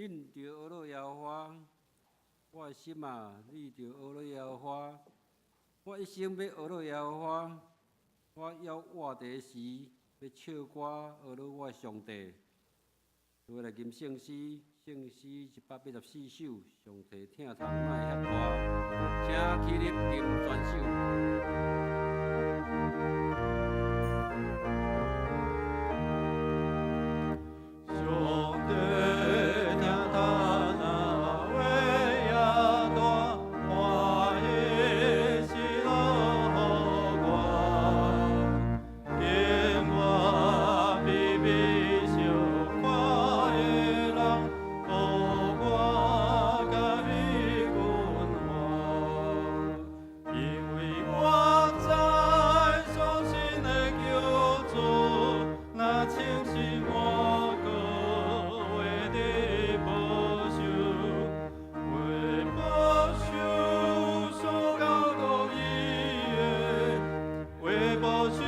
恁著呵咾耶和華，我的心啊，你著呵咾耶和華。我一生欲呵咾耶和華，我猶活佇時，欲唱歌呵咾我的上帝。做伙來吟聖詩，聖詩184首，上帝疼痛哪會遐大？請起立吟全首。上帝疼痛哪會遐大，歡喜喜樂予我，甘願卑微相看的人，予我佮伊君王，因為我知所親的救主，若清洗我個活佇寶血，為寶血所交託義的，為寶血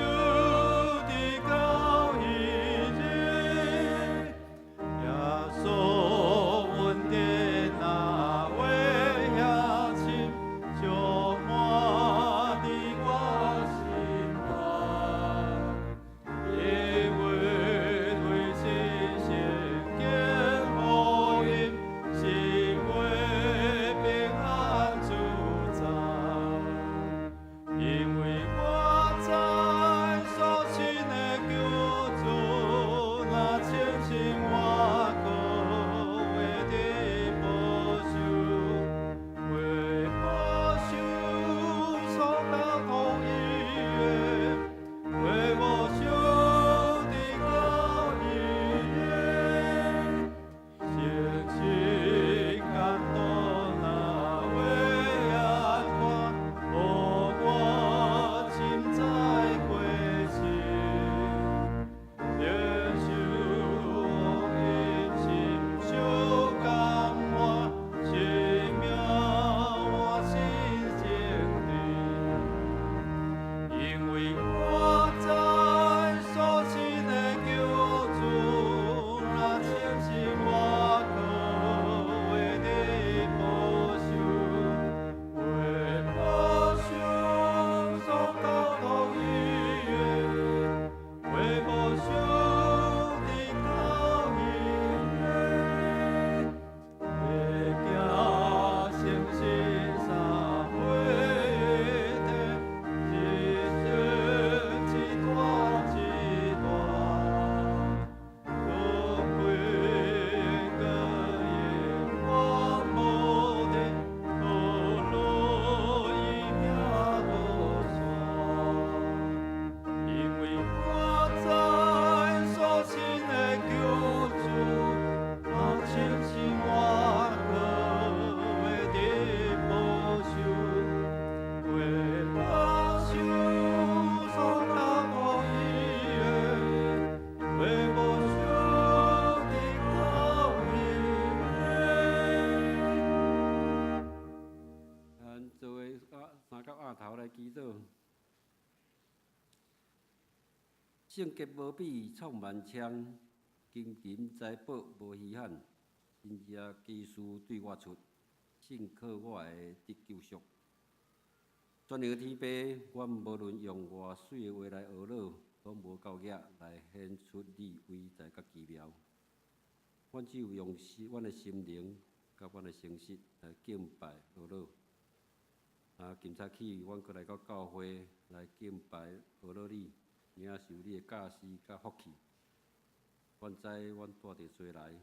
直到彼日，耶穌恩典哪會遐深，充滿佇我心內。因為為信聖經福音，是為平安自在。因為我知所親的救主，若清洗我個活佇寶血，為寶血所交託義的，為寶血直到彼日，誠實感動哪會遐寬，予我深知過去。領受福音心受感染，生命換新生地。因為我知所親的救主，若清洗我個活佇寶血，為寶血所交託義的，為寶血直到彼日，會行誠實三位一體，一生一段一段，除非個永遠無停，呵咾伊名無煞。因為我知所親的救主，若清洗我個活佇寶血，為寶血所交託義的，為寶血直到彼日。咱做伙啊，三角額頭來祈禱。聖潔無比創萬千，金銀財寶無稀罕，真正奇事對我出，信靠我會得救贖。全能天父，阮無論用偌媠的話來呵咾，攏無夠額來顯出你偉大佮奇妙。阮只有用心，阮的心靈佮阮的誠實來敬拜呵咾。啊，今早起，阮閣來到教會來敬拜呵咾你，領受你的教示佮福氣。阮知阮帶著罪來，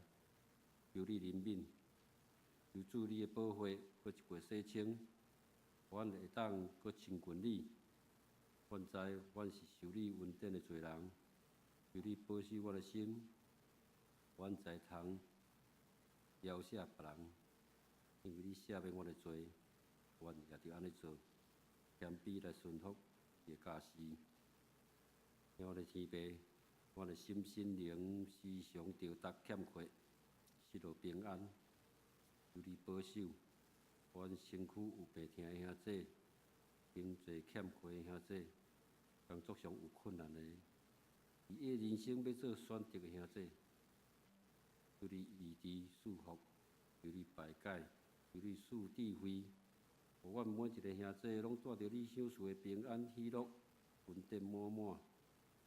求你憐憫，求主你的寶血閣一過洗清，阮會當閣親近你。阮知阮是受你恩典的罪人，求你保守我的心，阮才通饒赦別人，因為你赦免我的罪，阮也著按呢做，謙卑來順服你的教示。我的天父，我的心心靈時常著達欠缺，失落平安，求你保守。阮身軀有病疼的兄弟，經濟欠缺的兄弟，工作上有困難的，伊的人生欲做選擇的兄弟，求你醫治賜福，求你排解，求你賜智慧，予阮每一个兄弟攏帶著你賞賜的平安喜樂，恩典滿滿，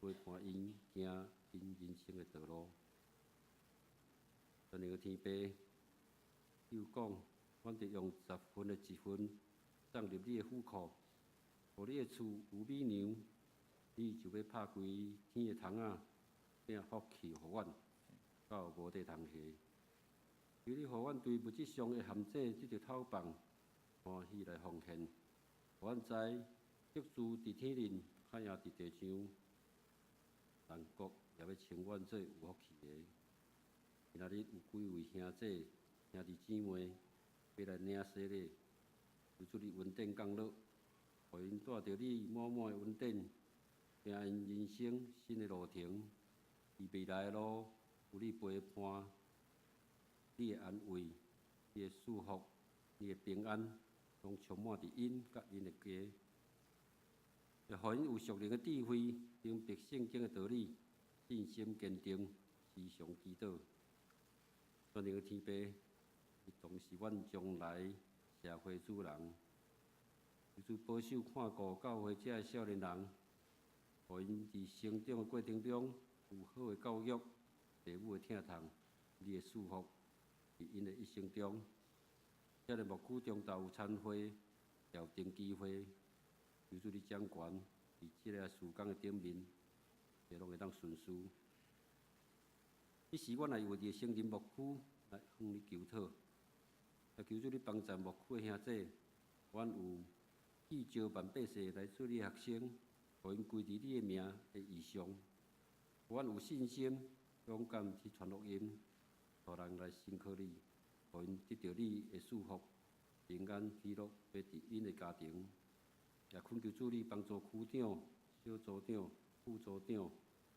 陪伴𪜶行𪜶人生的道路。全能的天父，你有講，阮著用十分的一份送入你的府庫，予你的厝有米糧，你就欲拍開天的窗仔，變福氣予阮，到無地通下。求你予阮對物質上的限制得著透放，歡喜來奉獻，予阮知得住佇天頂，較贏佇地上。人國也欲稱阮做有福氣的。今仔日有幾位兄弟、兄弟姊妹欲來領洗禮，求主你恩典降落，予𪜶帶著你滿滿的恩典，行𪜶人生新的路程。佇未來的路有你陪伴，你的安慰、你的祝福、你的平安，攏充滿佇𪜶佮𪜶的家，會予𪜶有屬靈的智慧，明白聖經的道理，信心堅定，時常祈禱。全能的天父，伊當是阮將來社會主人，求主保守看顧教會遮的少年人，予𪜶佇成長的過程中有好的教育，父母的疼痛，你的祝福，佇𪜶的一生中，少年牧區中晝有餐會、調停機會，求主你掌權，佇這个事工的頂面，會攏會當順遂。彼時，阮也為著聖人牧區來向你求討，也求主你幫助牧區的兄弟，阮有呼召萬百歲來做你的學生，予𪜶歸佇你的名的異象，阮有信心，勇敢去傳福音，予人來信靠你，予𪜶得著你的祝福、平安、喜樂，欲佇𪜶的家庭。也懇求主你幫助區長、小組長、副組長、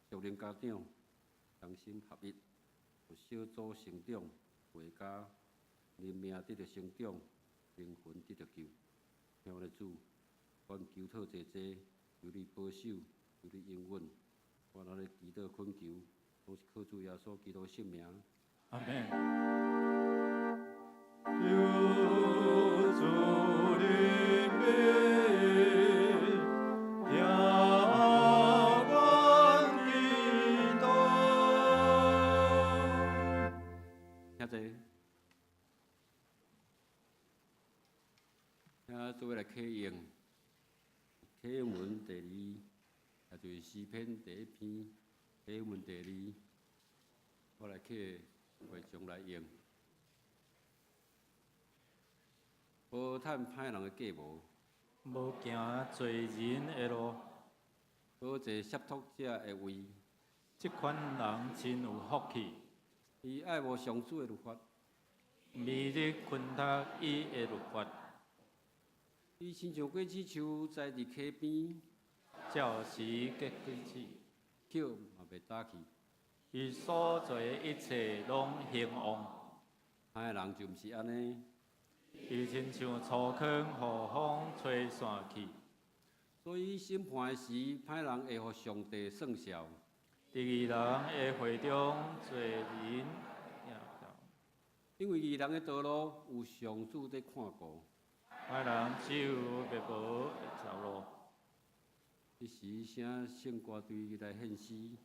屬靈家長同心合一，予小組成長、回家、靈命得著成長，靈魂得著救。聽我的主，阮求討濟濟，求你保守，求你應允。我按呢祈禱懇求，攏是靠主耶穌基督聖名。阿門。求主憐憫，聽阮祈禱。請坐。請做伙來啟用，啟用文第二，也就是詩篇第一篇，啟用文第二，我來啟會眾來用。無趁歹人的計謀，無行罪人的路，無坐攝託者的位。這款人真有福氣。伊愛慕上主的律法，每日熏讀伊的律法。伊親像果子樹栽佇溪邊，照時結果子，葉嘛袂焦去。伊所做的一切攏興旺。歹人就毋是按呢。伊親像粗糠，予風吹散去。所以審判的時，歹人會予上帝算數。佇義人的會中，罪人。因為義人的道路有上主佇看顧。歹人只有滅亡的道路。彼時，寫聖歌隊來獻詩。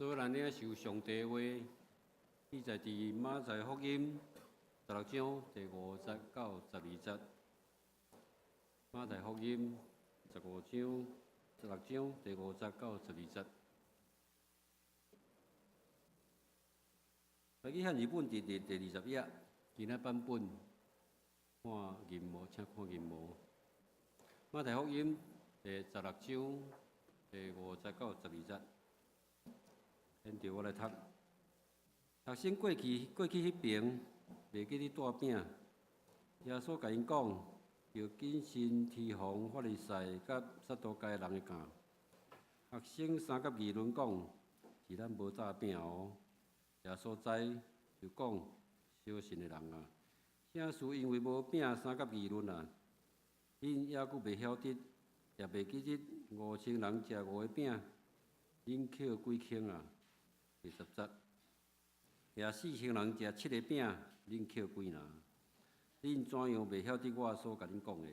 所以咱領受上帝話，記載佇馬太福音十六章第五節到十二節。馬太福音15章，十六章第五節到十二節。來去漢字本佇第20頁，其他版本看銀幕，請看銀幕。馬太福音第十六章第五節到十二節。現在我來讀。學生過去彼爿，袂記得帶餅。耶穌共𪜶講，著謹慎提防法利賽佮撒都該人的教。學生相佮議論講，是咱無帶餅哦。耶穌知，就講：小信的人啊，啥事因為無餅相佮議論啊？恁猶閣袂曉得，也袂記得5000人食五个餅，恁抾幾坑啊？第十節，也4000人食七个餅，恁抾幾籃？恁怎樣袂曉得我所共恁講的？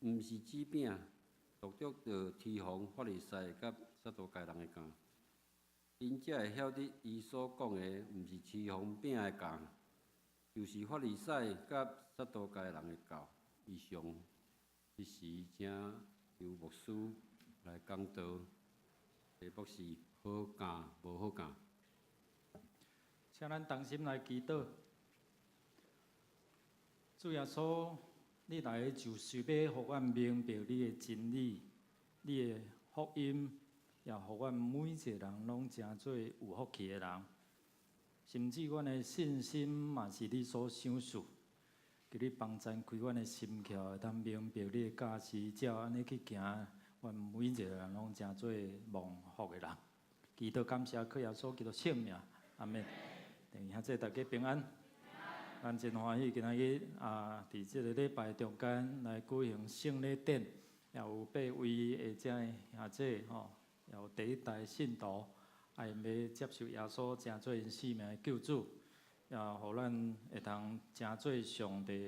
毋是指餅，獨獨著提防法利賽佮撒都該人的教。𪜶才會曉得伊所講的毋是提防餅的教，就是法利賽佮撒都該人的教。以上，彼時請由牧師來講道，題目是好教無好教。請咱同心來祈禱。主耶穌，你來就是欲予阮明白你的真理，你的福音，也予阮每一個人攏成做有福氣的人。甚至阮的信心嘛是你所賞賜，求你幫贊開阮的心竅，會當明白你的教示，照按呢去行，阮每一個人攏成做蒙福的人。祈禱感謝，靠耶穌基督聖名，阿們。弟兄姊妹大家平安。咱真歡喜今仔日啊，佇這个禮拜中間來舉行聖禮典，也有八位的這兄姊吼，也有第一代信徒，啊，𪜶欲接受耶穌成做𪜶生命的救主，也予咱會通成做上帝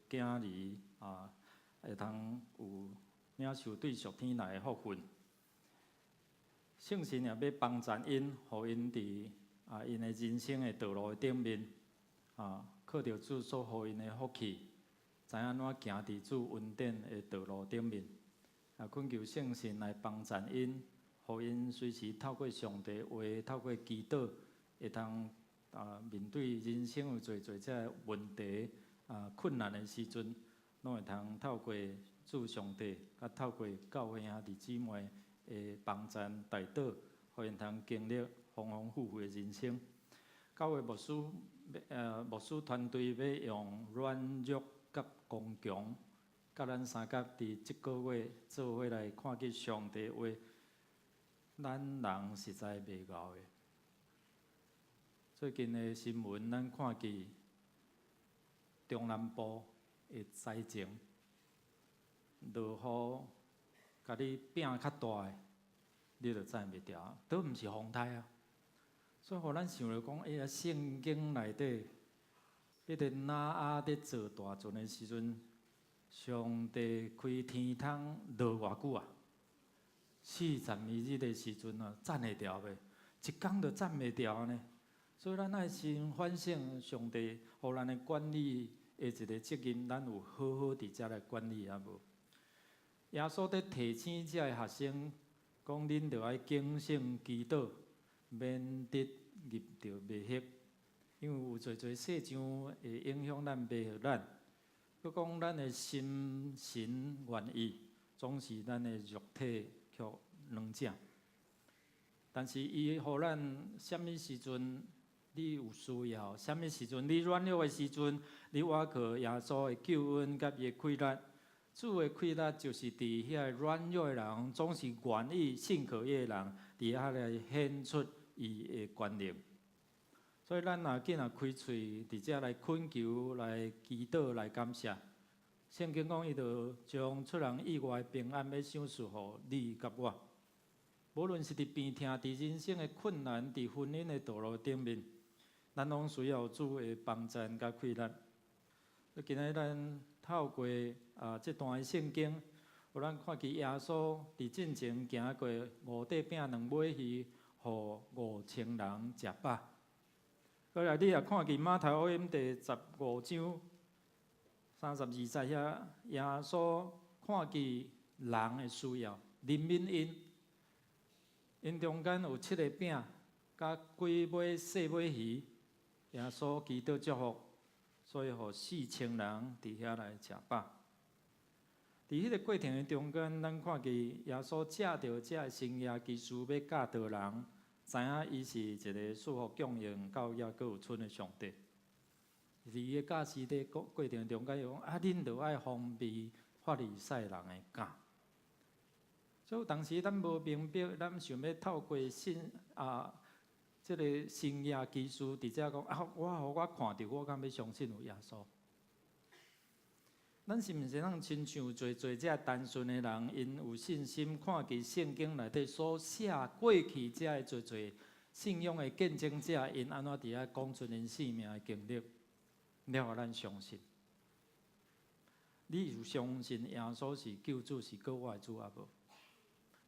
的囝兒啊，會通有領受對屬天來的福分。聖神也欲幫贊𪜶，予𪜶佇啊𪜶的人生的道路的頂面啊，靠著主所予𪜶的福氣，知影按怎行佇主恩典的道路頂面。啊，懇求聖神來幫贊𪜶，予𪜶隨時透過上帝話，透過祈禱，會通啊面對人生有濟濟這个問題啊困難的時陣，攏會通透過主上帝，佮透過教會兄弟姊妹的幫贊代禱，予𪜶通經歷豐豐富富的人生。教會牧師團隊欲用軟弱佮剛強，佮咱相佮佇這個月做伙來看見上帝話，咱人實在袂𠢕的。最近的新聞，咱看見中南部的災情，落雨，共你餅較大的，你就載袂牢，都毋是風颱啊。所以，予咱想著講，欸呀，聖經內底，彼个挪亞佇造大船的時陣，上帝開天窗落偌久啊？42日的時陣啊，載會牢袂？一工就載袂牢呢。所以，咱愛先反省上帝予咱的管理的一个責任，咱有好好佇遮來管理抑無？耶穌佇提醒這个學生，講恁著愛警醒祈禱，免得入著迷惑，因為有濟濟世上會影響咱、迷惑咱。閣講咱的心神願意，總是咱的肉體卻軟正。但是伊予咱啥物時陣你有需要，啥物時陣你軟弱的時陣，你倚靠耶穌的救恩佮伊的氣力。主的氣力就是佇遐个軟弱的人，總是願意信靠伊的人，佇遐來顯出伊的權能。所以咱若緊若開喙，佇遮來懇求、來祈禱、來感謝。聖經講，伊就將出人意外的平安欲賞賜予你佮我。無論是佇病痛、佇人生的困難、佇婚姻的道路頂面，咱攏需要主的幫贊佮氣力。今仔日咱透過啊這段的聖經，予咱看見耶穌佇進前行過五塊餅兩尾魚，予予5000人食飽。過來，你若看見馬太福音第15章32節遐，耶穌看見人的需要，憐憫𪜶，𪜶中間有七個餅，佮幾尾細尾魚，耶穌祈禱祝福，所以予4000人佇遐來食飽。佇彼個過程的中間，咱看見耶穌藉著這个神蹟奇事欲教導人，知影伊是一個賜福供應到猶閣有剩的上帝。佇伊的教示的過程中間，伊講啊，恁著愛防備法利賽人的酵。所以當時咱無明白，咱想欲透過信啊，這個神蹟奇事，佇遮講啊，我予我看著，我敢欲相信有耶穌。咱是毋是通親像濟濟這單純的人，𪜶有信心，看見聖經內底所寫過去這个濟濟信仰的見證者，𪜶按怎佇遐講出𪜶生命的經歷，了予咱相信。你有相信耶穌是救主，是救我的主抑無？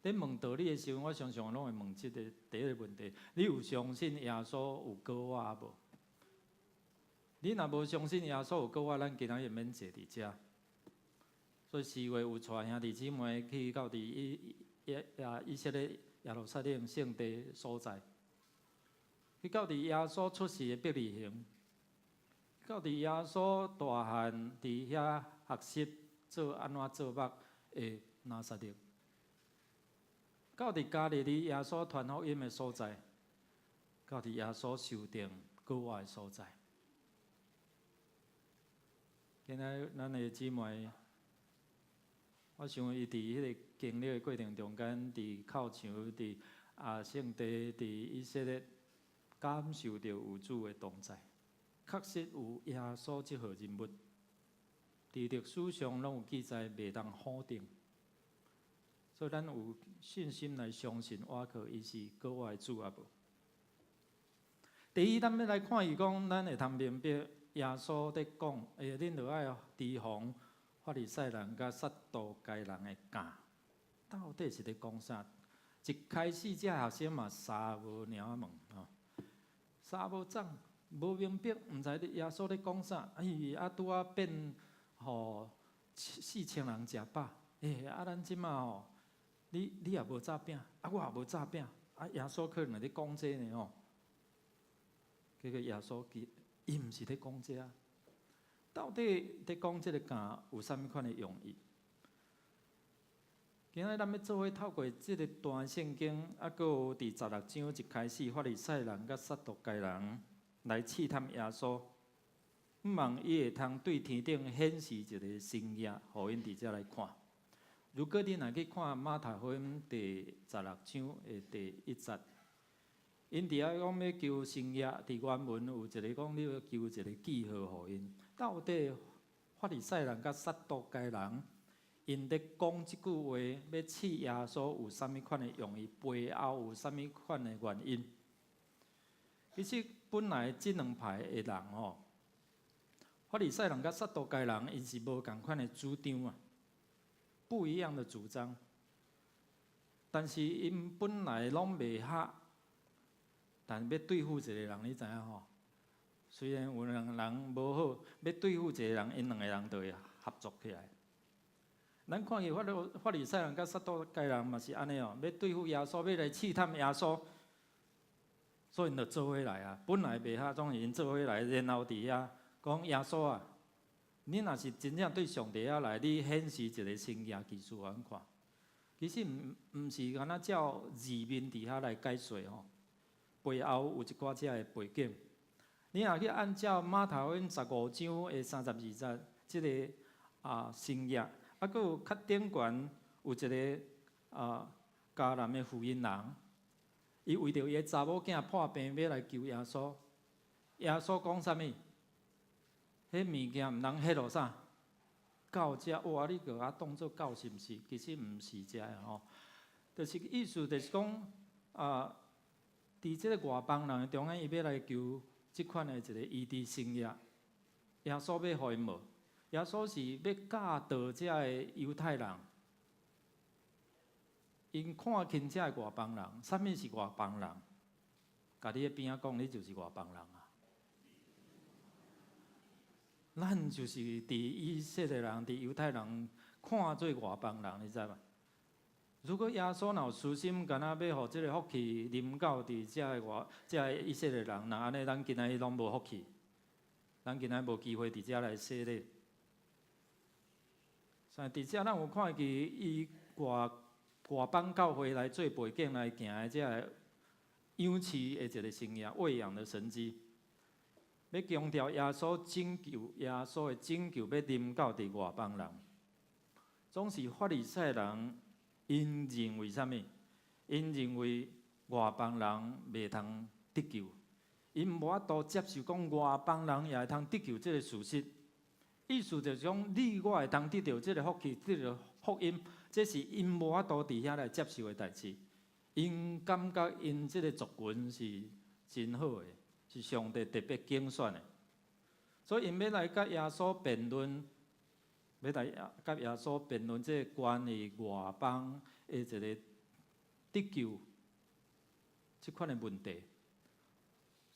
咧問道理的時陣，我常常攏會問這个第一个問題：你有相信耶穌有膏我抑無？你若無相信耶穌有膏我，咱今仔日免坐佇遮。所以四月有帶兄弟姊妹去到佇以色列耶路撒冷聖地所在，去到佇耶穌出世的伯利恆，到佇耶穌大漢佇遐學習做按怎做木的拿撒勒，到佇加利利耶穌傳福音的所在，到佇耶穌受定膏我的所在。今仔咱的姊妹，我想伊佇彼个經歷的過程中間，佇哭牆，佇聖地，佇以色列，感受著有主的同在，確實有耶穌這號人物，佇歷史上攏有記載，袂當否定。所以咱有信心來相信，倚靠伊是膏我的主抑無？第一，咱欲來看伊講，咱會通明白耶穌佇講，恁著愛提防法利賽人佮撒都該人的酵，到底是咧講啥？一開始這學生嘛三無領問吼，三無總無明白，毋知耶穌咧講啥。哎，啊拄仔變予4000人食飽，啊咱這馬吼，你也無炸餅，啊我也無炸餅，啊耶穌可能咧講這呢吼。結果耶穌伊伊毋是咧講這啊。到底佇講這个酵有啥物款的用意？今仔咱欲做伙透過這个段聖經，啊，閣有佇十六章一開始，法利賽人佮撒都該人來試探耶穌，向望伊會通對天頂顯示一个神蹟，予𪜶佇遮來看。如果你若去看馬太福音第16章的第1節，𪜶佇遐講欲求神蹟，佇原文有一个講你欲求一个記號予𪜶。到底法利賽人佮撒都該人，𪜶佇講這句話，欲試耶穌有啥物款的用意，背後有啥物款的原因？其實本來這兩派的人吼，法利賽人佮撒都該人，𪜶是無仝款的主張啊，不一樣的主張。但是𪜶本來攏袂合，但欲對付一个人，你知影吼？雖然有兩个人無好，欲對付一個人，𪜶兩個人就會合作起來。咱看見法利賽人佮撒都該人嘛是按呢哦，欲對付耶穌，欲來試探耶穌，所以𪜶就做伙來啊。本來袂合，總是𪜶做伙來，然後佇遐講耶穌啊，你若是真正對上帝遐來，你顯示一个神蹟奇事予阮看。其實毋是干焦照字面佇遐來解說吼，背後有一寡這个背景。你若去按照馬太福音15章的32節，這个神蹟，啊，閣有較頂懸有一个迦南的婦人人，伊為著伊的查某囝破病，欲來求耶穌。耶穌講啥物？彼物件毋通彼落啥？到遮哇！你閣共當做教是毋是？其實毋是這个吼，就是意思就是講佇這个外邦人的中間，伊欲來求這款的一个醫治神蹟，耶穌欲予𪜶無？耶穌是欲教導這个猶太人， 𪜶看輕遮的外邦人，啥物是外邦人？共你的邊仔講，你就是外邦人啊！咱就是佇以色列人、佇猶太人看做外邦人，你知無？如果耶穌若有私心，敢若欲予這个福氣臨到佇遮个外、遮个以色列人，若按呢，咱今仔日攏無福氣，咱今仔無機會佇遮來洗禮。所以佇遮咱有看見以外外邦教會來做背景來行的這个養飼的一个神跡，餵養的神蹟，欲強調耶穌拯救，耶穌的拯救欲臨到佇外邦人，總是法利賽人。𪜶認為啥物？𪜶認為外邦人袂通得救，𪜶無法度接受講外邦人也會通得救這个事實。意思就是講，你我會通得著這个福氣，得著福音，這是𪜶無法度佇遐來接受的代誌。𪜶感覺𪜶這个族群是真好的，是上帝特別揀選的，所以𪜶欲來佮耶穌辯論。欲來佮耶穌辯論這个關於外邦的一个得救這款的問題，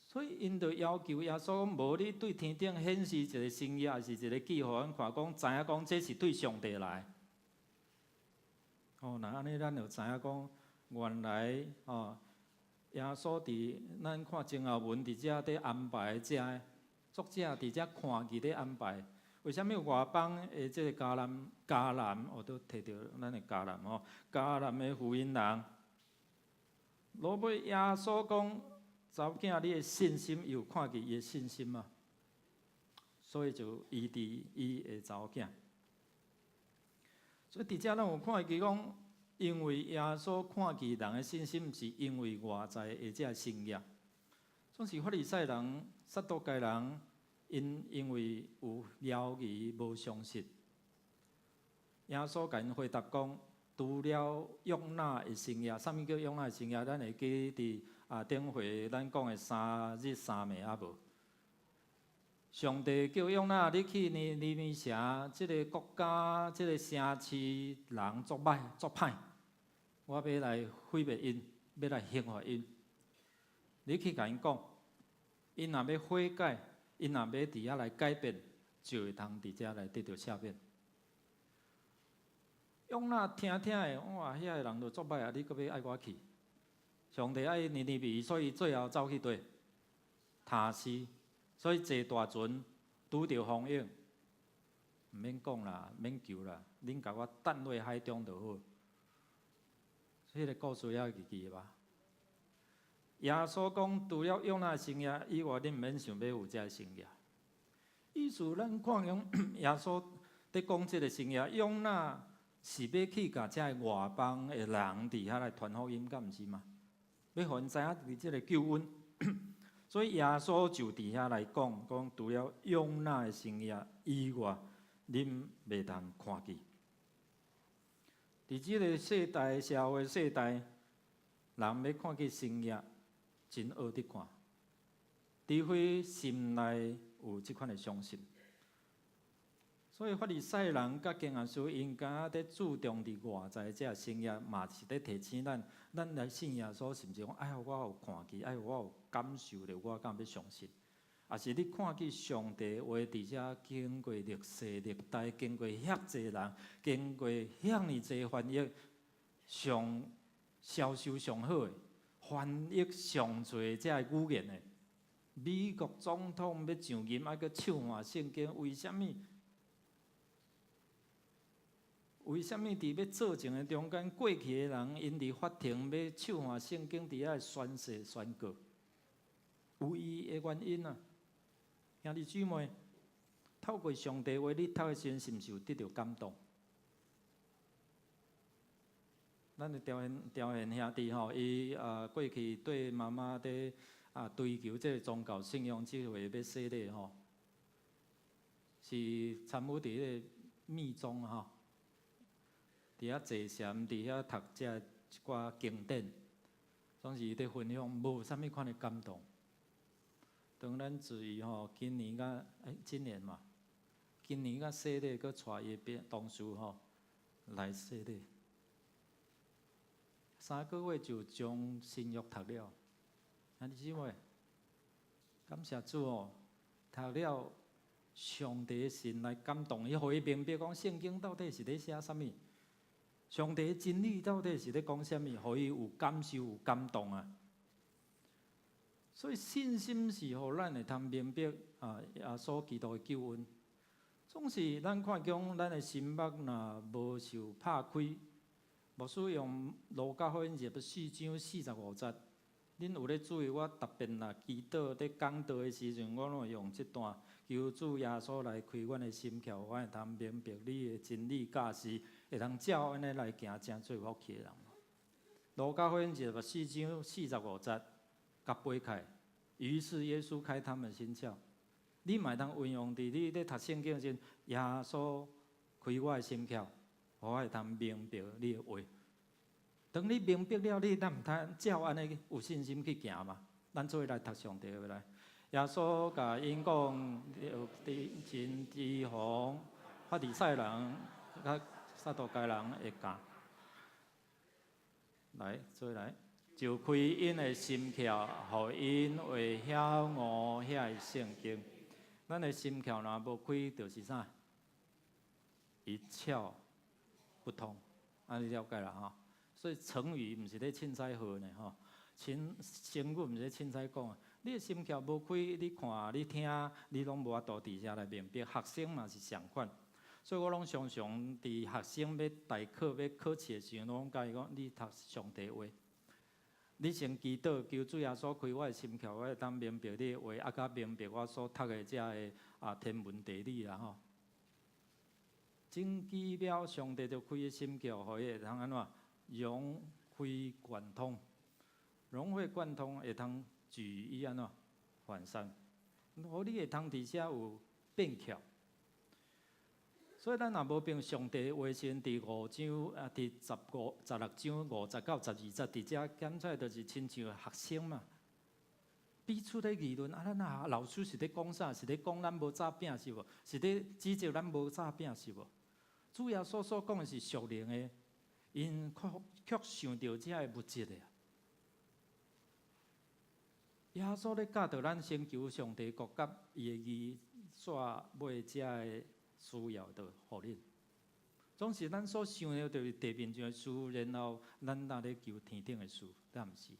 所以𪜶就要求耶穌，無你對天頂顯示一个神蹟，抑是一个記號，予阮看，講知影講這是對上帝來。哦，若按呢，咱就知影講，原來哦，耶穌佇咱看前後文佇遮佇安排遮的作者佇遮看見咧安排。為啥物外邦的這个迦南迦南，我都提著咱的迦南吼，迦南的婦人人，落尾耶穌講，查某囝你的信心，伊有看見伊的信心啊，所以就醫治伊的查某囝。所以佇遮咱有看見講，因為耶穌看見人的信心，毋是因為外在的這神蹟，總是法利賽人、撒都該人。𪜶因為有猶疑，無相信。耶穌共𪜶回答講：除了約拿的神跡，啥物叫約拿的神跡？咱會記佇啊頂回咱講的三日三暝啊無？上帝叫約拿你去尼尼微城，這个國家、這个城市人足歹足歹，我欲來毀滅𪜶，欲來刑罰𪜶。你去共𪜶講，𪜶若欲悔改。𪜶若欲佇遐來改變，就會通佇遮來得著赦免。約拿聽聽的，哇！遐个人都足歹啊，你閣欲愛我去？上帝愛尼尼微，所以最後走去佗？他施，所以坐大船拄著風湧，毋免講啦，免求啦，恁共我擲落海中就好。彼个故事猶會記得吧？耶穌講，除了約拿神跡以外，恁毋免想欲有這个神跡。意思咱看講耶穌佇講這个神跡，約拿是欲去共這个外邦的人佇遐來傳福音，敢毋是嗎？欲予𪜶知影佇這个救恩，所以耶穌就佇遐來講，講除了約拿的神跡以外，恁袂通看見。佇這个世代社會世代，人欲看見神跡，真學佇看，除非心內有這款的相信。所以法利賽人佮經學師𪜶敢若佇注重佇外在這個神跡，嘛是佇提醒咱，咱來信耶穌是毋是講，哎我有看見，哎我有感受著，我敢欲相信？抑是你看見上帝話佇遮經過歷世歷代，經過遐濟人，經過遐爾濟翻譯，上銷售上好的，翻譯上濟這个語言的，美國總統欲上任愛閣手換聖經，為啥物？為啥物佇欲作證的中間，過去的人𪜶佇法庭欲手換聖經，佇遐宣誓宣告，有伊的原因啊！兄弟姊妹，透過上帝話，你讀的時陣，是毋是有得著感動？咱的調賢調賢兄弟吼，伊啊過去對媽媽佇啊追求這个宗教信仰，這回欲洗禮吼，是參與佇彼个密宗吼。佇遐坐禪，佇遐讀這一寡經典，總是伊佇分享，無啥物款的感動。當咱注意吼，今年佮欸，今年嘛，今年佮洗禮，閣帶伊的同事吼來洗禮。3個月就將新約讀了。兄弟姊妹，感謝主哦！讀了上帝神來感動伊，予伊明白講聖經到底是咧寫啥物，上帝真理到底是咧講啥物，予伊有感受、有感動啊！所以信心是予咱會通明白啊，耶穌基督的救恩。總是咱看講，咱的心目若無受拍開，牧師用路加福音24章45節，恁有咧注意？我特別若祈禱咧講道的時陣，我攏會用這段，求主耶穌來開阮的心竅，我會通明白你的真理教示，會通照按呢來行，成做福氣的人。路加福音24章45節，共背起來。於是耶穌開他們心竅。你嘛會通運用佇你咧讀聖經時，耶穌開我的心竅，我會通明白你的話。當你明白了，你敢毋通照按呢有信心去行嘛？咱做伙來讀上帝話來。耶穌共𪜶講，真提防法利賽人佮撒都該人的酵。來，做伙來，就開𪜶的心竅，予𪜶會曉悟遐个聖經。咱的心竅若無開，就是啥？一竅不通，按呢了解啦吼。所以成語毋是咧凊彩號呢吼，成語毋是咧凊彩講。你的心竅無開，你看、你聽，你攏無法度佇遮來明白。學生嘛是相款，所以我攏常常佇學生欲代課、欲考試的時陣，攏共伊講：你讀上帝話，你先祈禱，求主耶穌開我的心竅，我會當明白你的話，啊，佮明白我所讀的遮个啊天文地理啦吼。真奇妙，上帝就開伊心竅，予伊會通按怎融會貫通，融會貫通會通舉一按怎反三，予你會通佇遮有變巧。所以咱若無憑上帝話先佇五章啊，佇15、16章5節到12節，佇遮檢出來就是親像學生嘛，彼此咧議論啊，咱啊老師是咧講啥？是咧講咱無炸餅是無？是咧指責咱無炸餅是無？主耶穌所講的是屬靈的，𪜶卻想著這个物質的。耶穌咧教導咱先求上帝國佮伊的義，煞尾這个需要就予恁。總是咱所想的，就是地面上的事，然後咱若咧求天頂的事，敢毋是？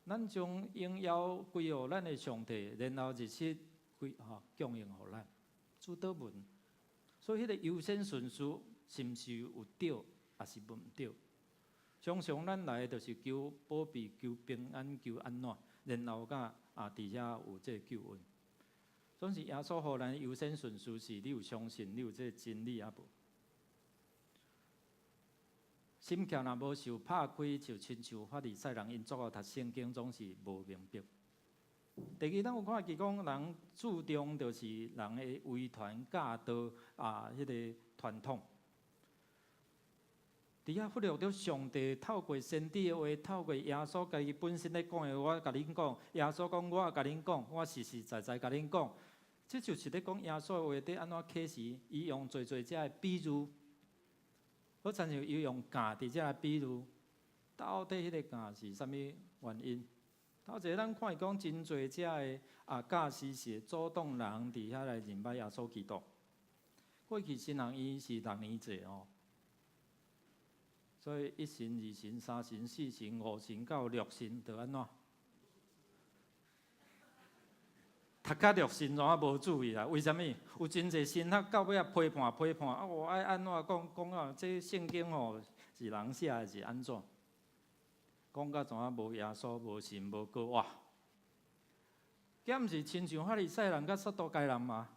咱將榮耀歸予咱的上帝，然後日日歸吼供應予咱。主禱文，所以彼個優先順序是毋是有對，抑是無毋對？常常咱來就是求保庇、求平安、求按怎，然後佮啊佇遮有這個救恩。總是耶穌予咱優先順序是，你有相信，你有這個真理抑無？心竅若無受拍開，就親像法利賽人，𪜶做讀聖經總是無明白。第二，咱有看見講人注重就是人的遺傳教導啊，彼個傳統。佇遐忽略著上帝透過先知的話，透過耶穌家己本身咧講的，我共恁講，耶穌講，我共恁講，我實實在在共恁講，這就是咧講耶穌的話，佇按怎啟示？伊用濟濟遮的比喻，好親像伊用酵佇遮來比喻，到底彼个酵是啥物原因？頭一个咱看伊講真濟遮的啊教師是阻擋人佇遐來認捌耶穌基督。過去神學院是六年制哦。所以一旬、二旬、三旬、四旬、五旬到六旬，就按怎？讀到六旬怎啊無注意啦？為啥物？有真濟神學到尾仔批判批判啊！我愛按怎講講啊？這聖經吼是人寫的，是按怎？講甲怎啊無耶穌、無神、無閣哇？敢毋是親像法利賽人佮撒都該人嗎？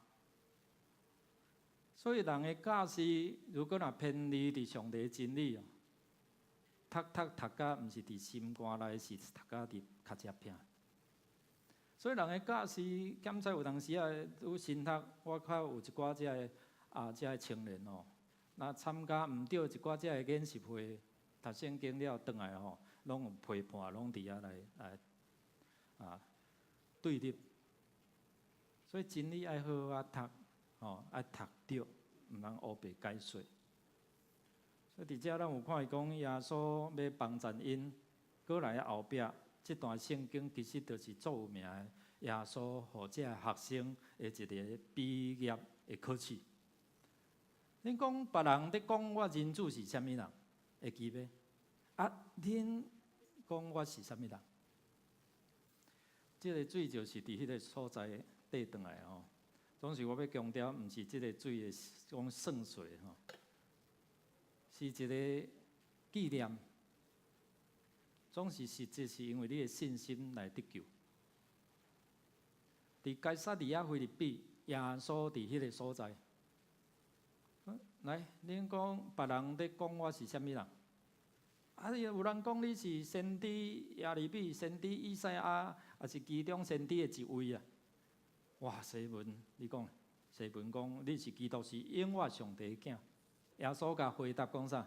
所以人的教示，如果若偏離佇上帝真理哦，讀讀讀甲毋是佇心肝內，是讀甲佇尻脊骿。所以人的教示檢查有當時啊，有神學，我較有一寡遮个啊，遮个青年哦，若參加毋著一寡遮个研習會，讀聖經了轉來吼，攏有批判，攏佇遐來來啊對立。所以真理愛好好啊讀，吼愛讀著，毋通烏白解說。所以佇遮咱有看伊講耶穌欲幫贊𪜶，閣來後壁這段聖經其實就是足有名的耶穌予這个學生的一个畢業的考試。恁講別人咧講我人子是啥物人？會記袂？啊，恁講我是啥物人？這个水就是佇彼个所在綴轉來吼。總是我欲強調，毋是這个水的講聖水吼，是一个紀念。總是實際是因為你的信心來得救。佇該撒利亞腓立比，耶穌佇彼个所在。來，恁講別人咧講我是啥物人？啊，有人講你是先知耶利米、先知以賽亞，抑是其中先知的一位啊？哇，西門，你講，西門講你是基督，是永活上帝的囝。耶穌共回答講啥？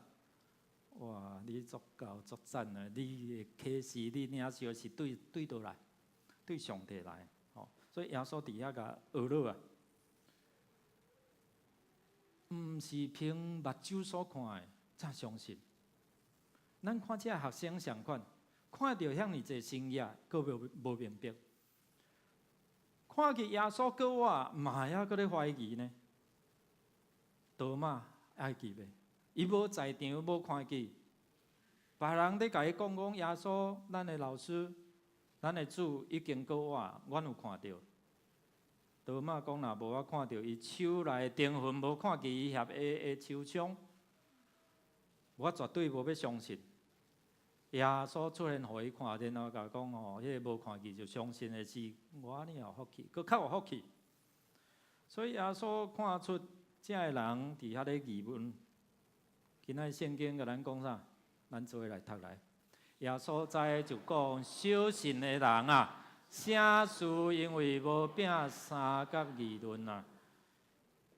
哇，你足夠足讚啊！你的啟示，你領受是對對佗來，對上帝來，吼。所以耶穌佇遐共學落啊，毋是憑目睭所看的才相信。咱看這个學生仝款，看著遐爾濟神跡，閣無明白。看見耶穌閣活，嘛猶閣咧懷疑呢。多馬會記袂？伊無在場，無看見，別人咧共伊講講耶穌，咱的老師，咱的主已經閣活，阮有看著。多馬講若無我看著伊手內的釘痕，無看見伊翕的手傷，我絕對無欲相信。耶穌出現予伊看，然後共講吼，彼个無看見就相信的是我爾有福氣，閣較有福氣。所以耶穌看出這个人佇遐咧疑問。今仔聖經共咱講啥？咱做伙來讀來。耶穌知就講：小信的人啊，啥事因為無餅三佮議論啊？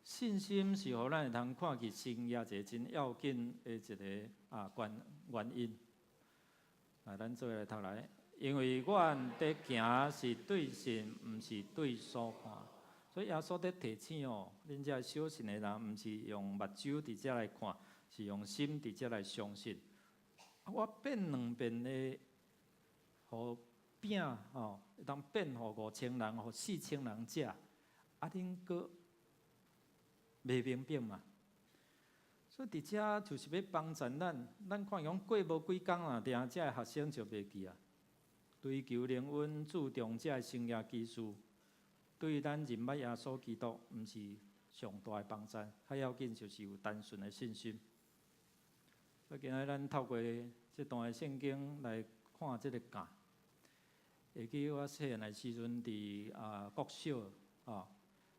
信心是予咱會通看見神跡一个真要緊的一个啊關原因。來，咱做伙來讀來，因為阮佇行是對信，毋是對所看。所以耶穌佇提醒哦，恁這小信的人，毋是用目睭佇遮來看，是用心佇遮來相信。我變兩變的，予餅吼，會當變予5000人，予4000人食，啊，恁閣袂明白嘛？所以佇遮就是欲幫助咱，咱看講過無幾工啊，定這个學生就袂記啊。追求靈恩，注重這个神蹟奇事，對咱認捌耶穌基督，毋是上大的幫助，較要緊就是有單純的信心。所以今仔咱透過這段的聖經來看這个教。會記我細漢的時陣，佇啊國小，啊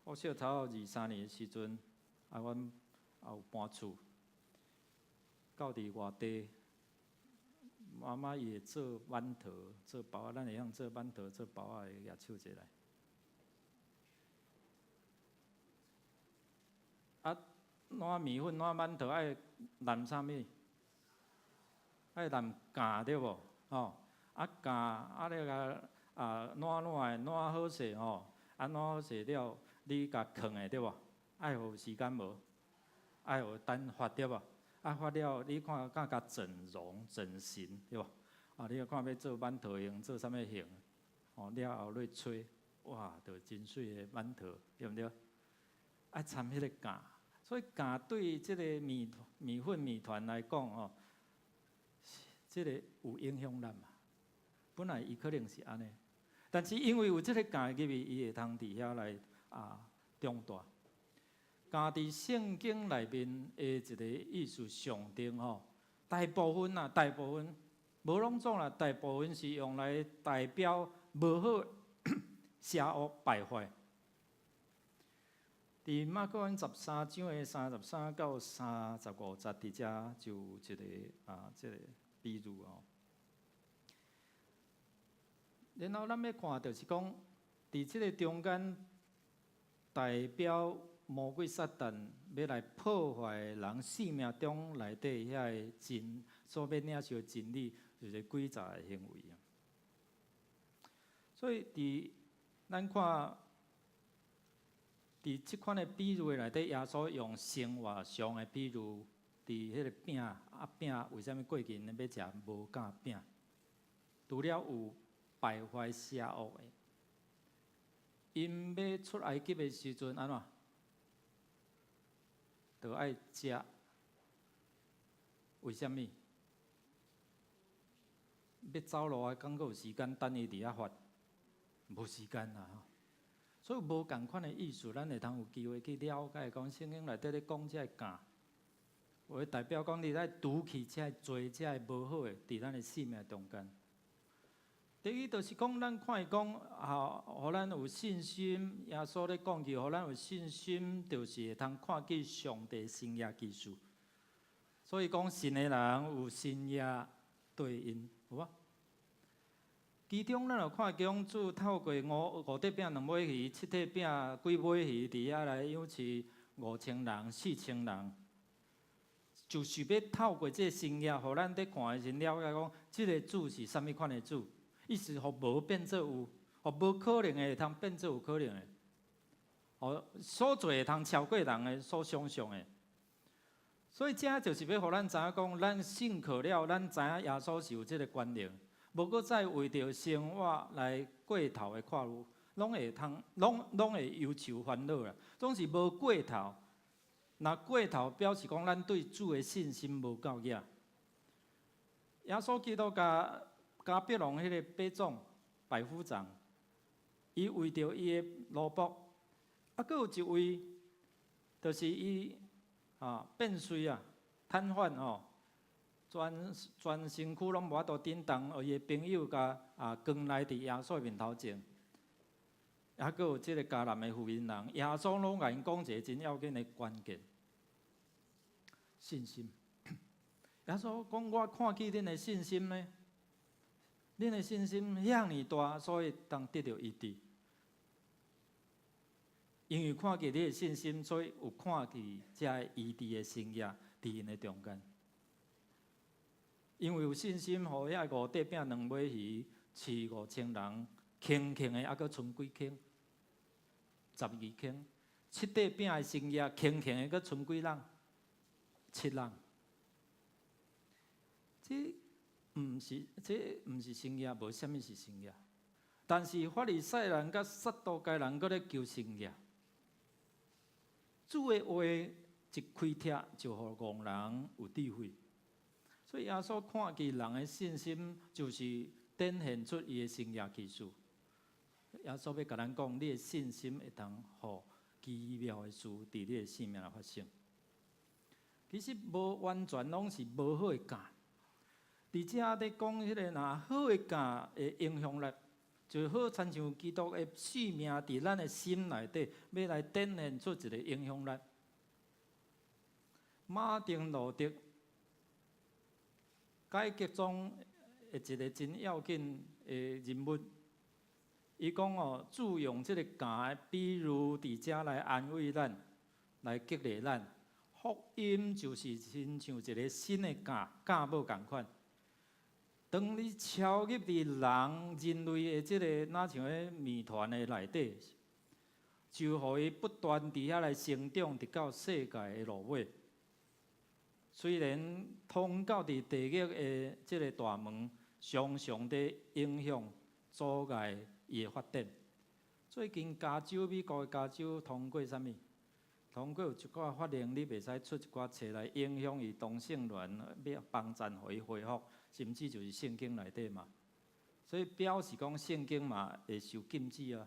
國小頭二三年的時陣，啊，阮也有搬厝，到佇外地，媽媽伊會做饅頭、做包仔，咱會曉做饅頭、做包仔的，舉手者來。啊，滗麵粉、滗饅頭愛淋啥物？愛淋鹼對無？吼，啊鹼啊你共啊滗滗的滗好勢吼，啊滗好勢了，你共囥的對無？愛予時間無？愛予等發對無？啊發了，你看敢共整容整形對無？啊，你看欲做饅頭形，做啥物形？吼，了後落吹，哇，就真媠的饅頭，對毋對？愛摻彼个鹼，所以鹼對這个麵麵粉麵團來講吼，這个有影響力嘛。本來伊可能是按呢，但是因為有這个鹼入去，伊會通佇遐來啊長大。鹼佇聖經內面的一个意思象徵吼，大部分啊，大部分無攏總啦，大部分是用來代表無好、邪惡、敗壞。佇馬可福音13章的33到35節，佇遮就有一个啊，這个比喻哦。然後咱欲看，就是講，佇這个中間，代表魔鬼撒旦欲來破壞人生命中內底遐个真所欲領受的真理，就是詭詐的行為啊。所以佇咱看，佇這款的比喻內底，耶穌用生活上的比喻佇彼个餅啊餅，為啥物過去𪜶欲食無酵餅？除了有敗壞邪惡的，𪜶欲出埃及的時陣按怎？就愛食。為啥物？欲走路啊，敢閣有時間等伊佇遐發？無時間啦吼。所以無仝款的意思，咱會通有機會去了解，講聖經內底咧講這个酵，有代表講你愛除去這个罪、這个無好的，佇咱的生命中間。第一就是講，咱看伊講，啊，予咱有信心，耶穌咧講起，予咱有信心，就是會通看見上帝神蹟奇事。所以講，信的人有神蹟對應，有無？其中咱有看見主透過五塊餅兩尾魚，七塊餅幾尾魚，佇遐來養飼5000人、4000人，就是欲透過這个神蹟，予咱佇看的時陣了解講，這个主是啥物款的主？伊是予無變做有，予無可能的會通變做有可能的，予所做會通超過人的所想象的。所以這就是欲予咱知影講，咱信靠了，咱知影耶穌是有這个權能，無閣再為著生活來過頭的看慮，攏會通，攏會憂愁煩惱啦。總是無過頭，若過頭表示講咱對主的信心無夠額。耶穌基督共迦百農彼個百總百夫長，伊為著伊的奴僕，啊，閣有一位，就是伊啊變瘁啊，癱瘓吼，全身軀攏無法度振動，伊的朋友共啊扛來佇耶穌面頭前，抑閣有這个迦南的婦人，耶穌攏共𪜶講一个真要緊的關鍵，信心。耶穌講：我看見恁的信心呢？恁的信心遐爾大，所以當得著醫治。因為看見你的信心，所以有看見這个醫治的神蹟佇𪜶的中間。因為有信心，予遐五塊餅兩尾魚飼5000人，空空的，猶閣賰幾筐？12筐。七塊餅的神蹟，空空的，閣賰幾籠？七籠。這毋是神蹟，無啥物是神蹟。但是法利賽人佮撒都該人閣咧求神蹟。主的話一開帖，就予戇人有智慧。所以耶穌看見人的信心，就是展現出伊的神蹟奇事。耶穌欲共咱講，你的信心會當予奇妙的事佇你的生命內發生。其實無完全攏是無好的酵。佇遮咧講彼个若好的酵的影響力，就好親像基督的性命佇咱的心內底，欲來展現出一个影響力。馬丁路德改革宗的一个真要緊的人物，伊講哦，主用這个酵的比喻佇遮來安慰咱，來激勵咱。福音就是親像一个新的酵，酵母仝款。當你超入佇人類的這个若像彼麵團的內底，就予伊不斷佇遐來成長，直到世界的落尾。雖然通到佇地獄的這个大門，常常佇影響阻礙伊的發展。最近加州，美國的加州通過啥物？通過有一寡法令，你袂使出一寡冊來影響伊同性戀，欲幫贊予伊恢復，甚至就是聖經內底嘛。所以表示講聖經嘛會受禁止啊。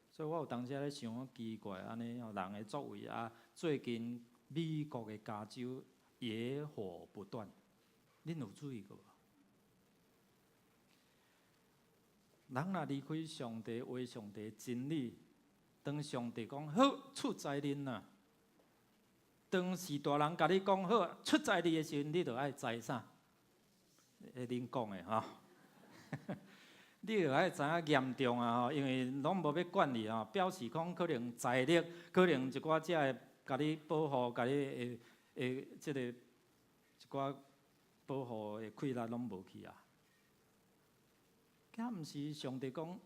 所以我有當時咧想，奇怪，按呢人的作為啊，最近美國的加州野火不斷，恁有注意過無？人若離開上帝話、上帝真理，當上帝講好出災恁啊！當序大人共你講好出災你的時陣，你就愛知啥？彼恁講的吼，你就愛知影嚴重啊吼，因為攏無欲管你吼，表示講可能財力，可能一寡這个共你保護，共你會會這个一寡保護的氣力攏無去啊。敢毋是上帝講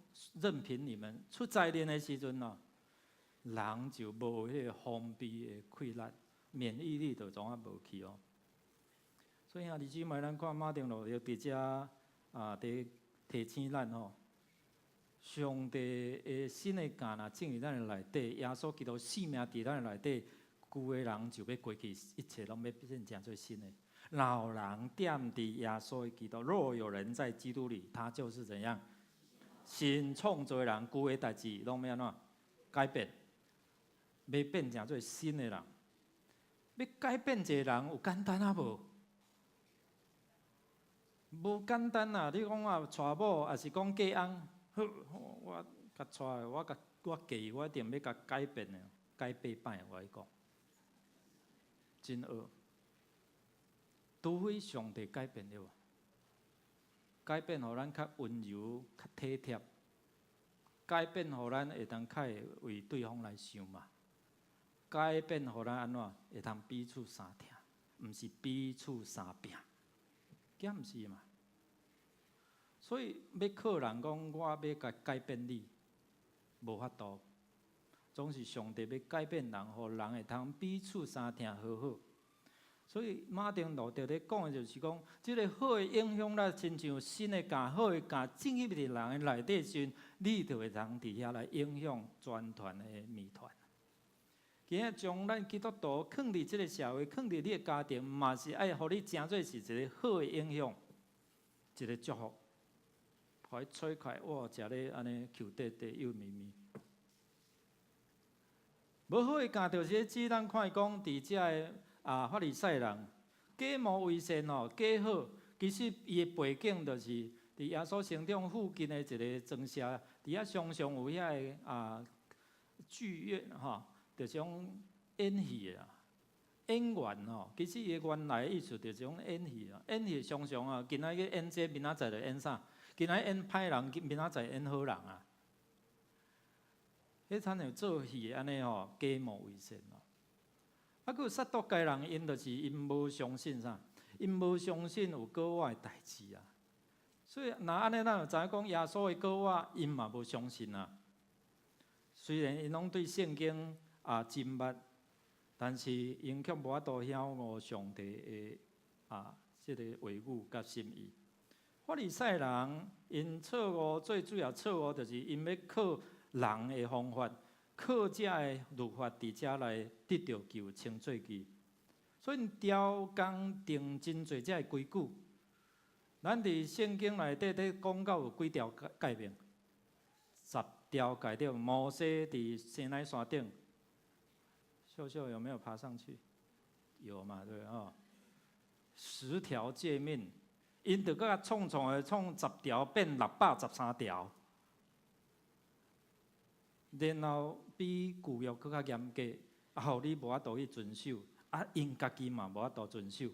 任憑你們出災難的時陣哦，人就無彼個防備的氣力，免疫力就總仔無去哦。所以兄弟姊妹，咱看馬丁路德佇遮啊，佇提醒咱吼，上帝的新的教若進入咱的內底，耶穌基督性命佇咱的內底，舊的人就欲過去，一切攏欲變成做新的。若有人踮佇耶穌的基督，若有人在基督裡，他就是怎樣？新創造的人，舊的代誌攏欲按怎改變？欲變成做新的人。欲改變一个人有簡單啊無？無簡單啊！你講啊，娶某，抑是講嫁翁，好，我共娶，我共我嫁，我一定欲共改變的，改八擺，我共你講，真惡。除非上帝改變了，改變予咱較溫柔、較體貼，改變予咱會當較會為對方來想嘛，改變予咱按怎會通彼此相疼，毋是彼此相拚，敢毋是嘛？所以欲靠人講，我欲共改變你，無法度，總是上帝欲改變人，予人會通彼此相疼和好。所以馬丁路德咧講的就是講，這个好的影響力，親像新的教，好的教進入佇人的內底時，你就會通佇遐來影響全團的麵團。今仔將咱基督徒囥佇這个社會，囥佇你的家庭，嘛是愛予你成做是一个好的影響，一个祝福。予伊吹開，哇，食咧按呢 Q 塊塊幼綿綿。無好的教就是指咱看伊講佇遮个啊法利賽人假冒為善吼，假好，其實伊的背景就是佇耶穌成長附近的一个莊社，佇遐常常有遐个啊劇院吼，就是講演戲的啦，演員吼，其實伊的原來意思就是講演戲啊，演戲常常啊，今仔日演這個，明仔載就演啥？今仔演歹人，明仔載演好人啊。彼親像做戲按呢吼，假冒為善咯。啊，閣有撒都該人，𪜶就是𪜶無相信啥？𪜶無相信有過我的代誌啊。所以若按呢，咱就知影講耶穌的過我，𪜶嘛無相信啊。雖然𪜶攏對聖經啊真捌，但是𪜶卻無法度曉悟上帝的啊這个話語佮心意。法利賽人𪜶錯誤最主要錯誤就是𪜶欲靠人的方法，靠遮的律法佇遮來得著救稱做義，所以刁工定真濟遮的規矩。咱佇聖經內底咧講到有幾條誡命？十條誡對，摩西佇西奈山頂，秀秀有沒有爬上去？有嘛對吼？十條誡命，𪜶就閣較創創的創十條變613條，然後比舊約閣較嚴格，啊，予你無法度去遵守，啊，𪜶家己嘛無法度遵守。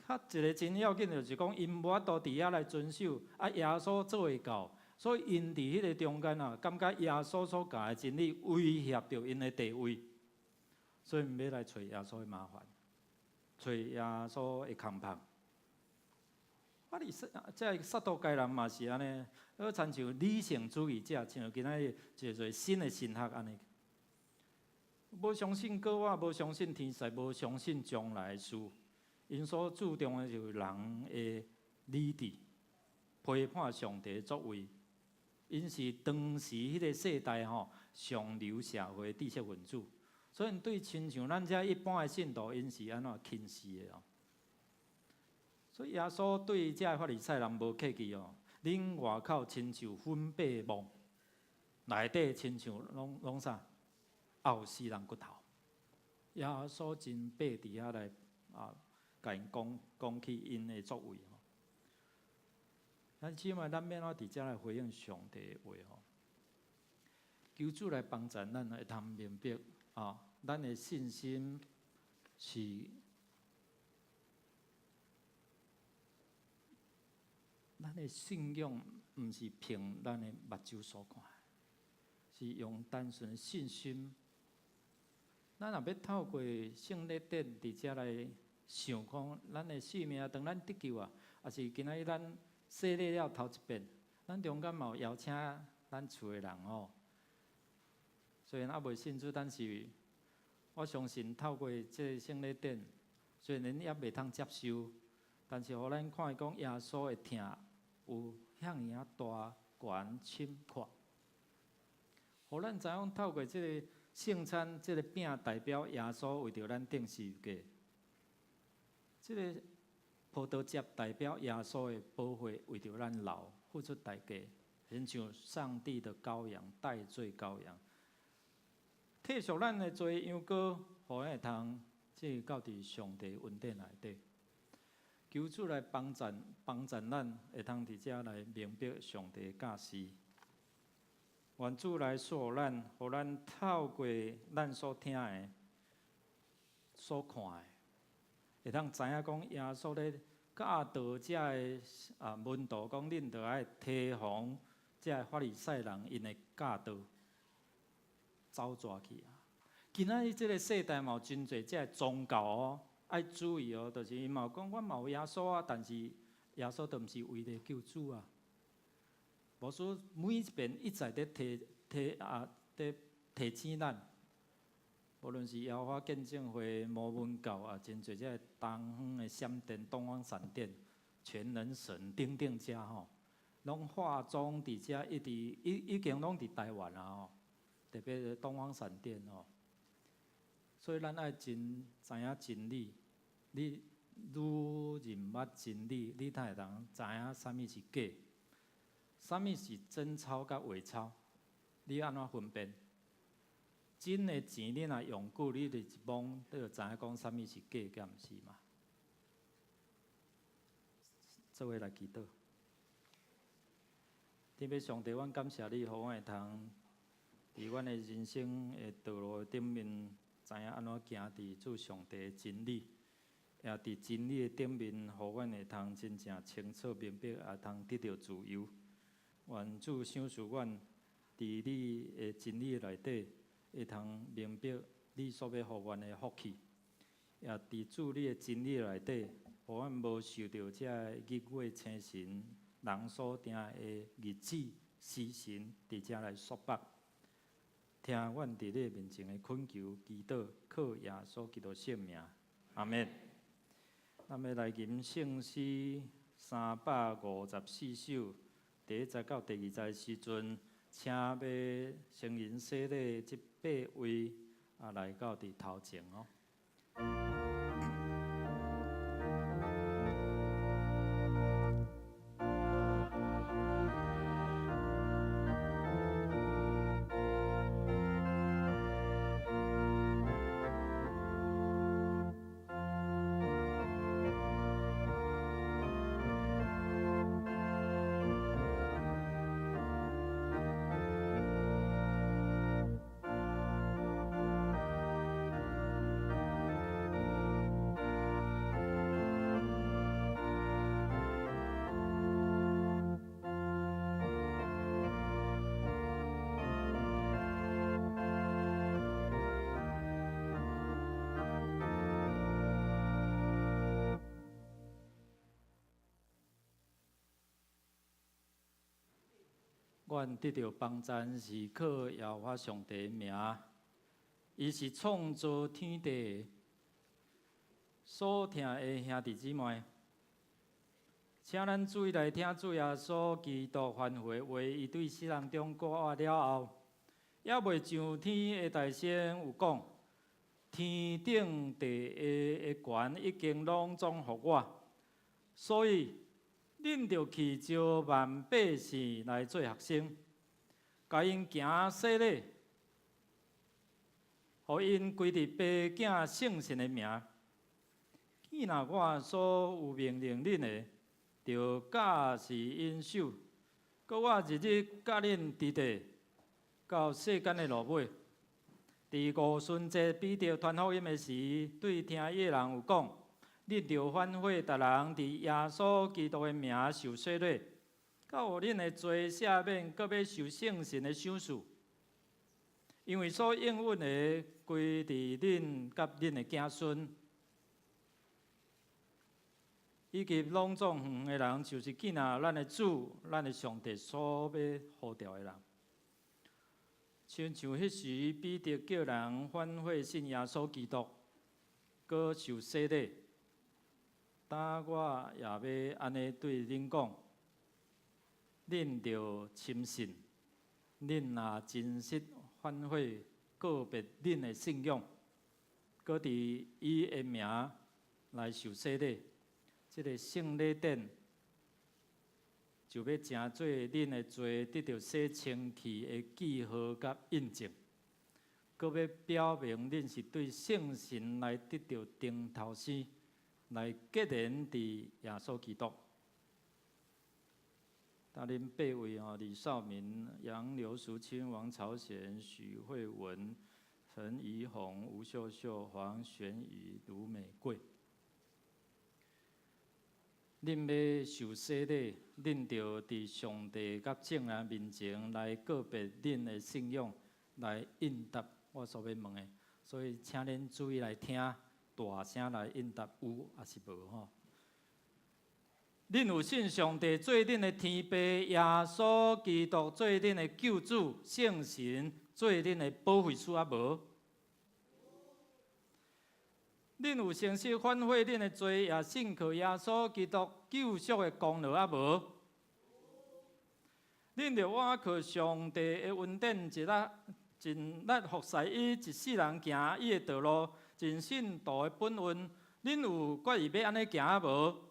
較一个真要緊就是講，𪜶無法度佇遐來遵守，啊，耶穌做會到，所以𪜶佇彼个中間啊，感覺耶穌所教的真理威脅著𪜶的地位，所以𪜶欲來揣耶穌的麻煩，揣耶穌的空縫。法利賽，這个撒都該人嘛是按呢，好親像理性主義者，像今仔日一个新的神學按呢，無相信過我，無相信天使，無相信將來的事，𪜶所注重的就是人的理智，批判上帝的作為。𪜶是當時彼个世代吼上流社會知識分子，所以對親像咱遮一般的信徒，𪜶是按怎輕視的哦。所以耶穌對遮法利賽人無客氣哦，恁外口親像粉白夢，內底親像攏攏啥？漚死人骨頭。耶穌真白佇遐來啊，共𪜶講講起𪜶的作為吼。咱姊妹，咱欲按怎佇遮來回應上帝的話吼？求主來幫助咱會通明白啊，咱的信心是。咱的信仰毋是憑咱的目睭所看，是用單純的信心。咱若欲透過聖禮典佇遮來想講，咱的性命當咱得救啊，抑是今仔日咱洗禮了頭一遍，咱中間嘛有邀請咱厝的人吼。雖然猶未信主，但是我相信透過這个聖禮典。雖然猶袂通接受，但是予咱看講耶穌的疼有遐爾仔大、懸、深、闊。予咱知影透過這个聖餐，這个餅代表耶穌為著咱釘十字架，這个葡萄汁代表耶穌的寶血為著咱流，付出代價，親像上帝的羔羊，代罪羔羊，替贖咱的罪羊羔，予咱會通進到佇上帝恩典內底。求主來幫贊幫贊咱，會通佇遮來明白上帝的教示。願主來賜予咱，予咱透過咱所聽的、所看的，會通知影講耶穌咧教導遮个啊門徒講，恁著愛提防遮个法利賽人𪜶的教導，走蛇去啊！今仔日這个世代嘛有真濟遮个宗教哦，愛注意哦，就是𪜶嘛有講，阮嘛有耶穌啊，但是耶穌都毋是唯一的救主啊。牧師每一遍一再佇提提啊，佇提醒咱，無論是耶和華見證會、摩門教啊，真濟這个東方的閃電、東方閃電、全能神等等遮吼，攏化妝佇遮一直已已經攏佇台灣啊吼，特別是東方閃電吼，所以咱愛真知影真理，你愈認捌真理，你才會當知影啥物是假。啥物是真鈔佮偽鈔？你按怎分辨？真的錢你若用久，你就一摸，你就知影講啥物是假，佮毋是嘛？做伙來祈禱。天父上帝，阮感謝你，予阮會通佇阮的人生的道路頂面，知影按怎行佇主上帝的真理，也佇真理的頂面，予阮會通真正清楚明白，也通得著自由。願主賞賜阮，佇你的真理內底，會通明白你所欲予阮的福氣，也佇主你的真理內底，予阮無受著這日月星辰人所定的日子時辰，佇遮來束縛。聽阮佇你面前的懇求、祈禱，靠耶穌基督聖名，阿們。咱欲來吟聖詩354首。第一節到第二節時陣，請欲成人洗禮這八位啊來到佇頭前哦。阮得著幫贊是靠耶和華上帝的名，伊是創造天地的。所疼的兄弟姊妹，請咱注意來聽主耶穌基督吩咐的話，伊對世人中過了後，猶未上天的大聲有講：天頂地下的權已經攏總予我，所以，恁著去招萬百姓來做學生，共𪜶行洗禮，予𪜶歸佇爸囝聖神的名。既若我所有命令恁的，著教示𪜶守。閣我日日佮恁佇咧，到世間的落尾。佇五旬節彼得傳福音的時，對聽伊的人有講。恁著反悔，逐人佇耶穌基督的名受洗禮，到予恁的罪赦免，閣欲受聖神的賞賜。因為所應允的，歸佇恁佮恁的子孫，以及攏總遠遠的人，就是見若咱的主、咱的上帝所欲呼召的人。親像彼時彼得叫人反悔信耶穌基督，閣受洗禮。今我也欲按呢对恁讲，恁著深信，恁若真實反悔告別恁的信仰，閣佇伊的名來受洗禮，這个聖禮典就欲成做恁的罪得著洗清氣的記號佮印證，閣欲表明恁是對聖神來得著重頭生，來結連佇耶穌基督。帶恁八位吼，李少民、楊劉淑清、王朝賢、許慧文、陳怡紅、吳秀秀、黃玄宇、盧美貴。恁欲受洗禮，恁著佇上帝佮眾人面前來告別恁的信仰，來應答我所欲問的。所以，請恁注意來聽，大聲來應答有抑是無吼。恁有信上帝做恁的天父，耶穌基督做恁的救主，聖神做恁的保惠師抑無？恁有誠實反悔恁的罪，也信靠耶穌基督救贖的功勞抑無？恁著倚靠上帝的恩典，盡力盡力服侍伊，一世人行伊的道路，盡信徒的本分。恁有決意欲按呢行抑無？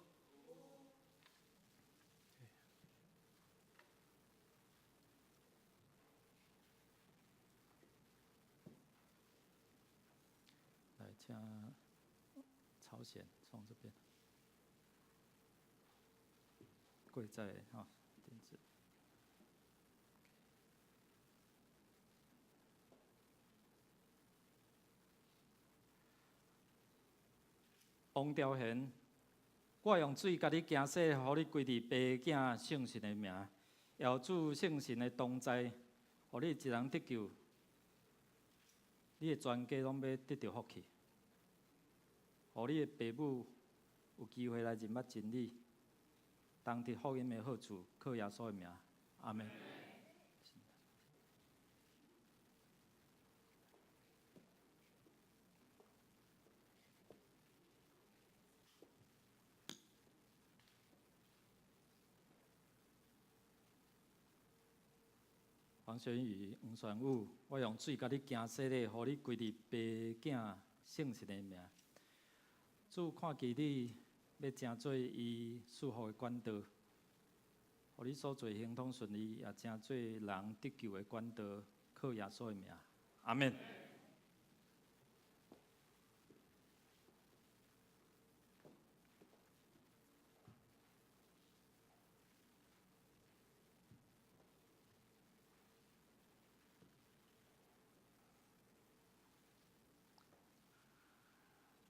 來，請朝鮮從這邊跪在哈墊子。王朝賢，我用水共你行洗，予你歸佇爸囝聖神的名，求主聖神的同在，予你一人得救，你的全家攏欲得著福氣，予你的爸母有機會來認捌真理，同得福音的好處，靠耶穌的名，阿們。黃玄宇、黃玄武，我用水共你行洗禮，予你歸佇爸囝聖神的名。主看見你欲成做伊賜福的管道，予你所做亨通順利，也成做人得救的管道，靠耶穌的名，阿們。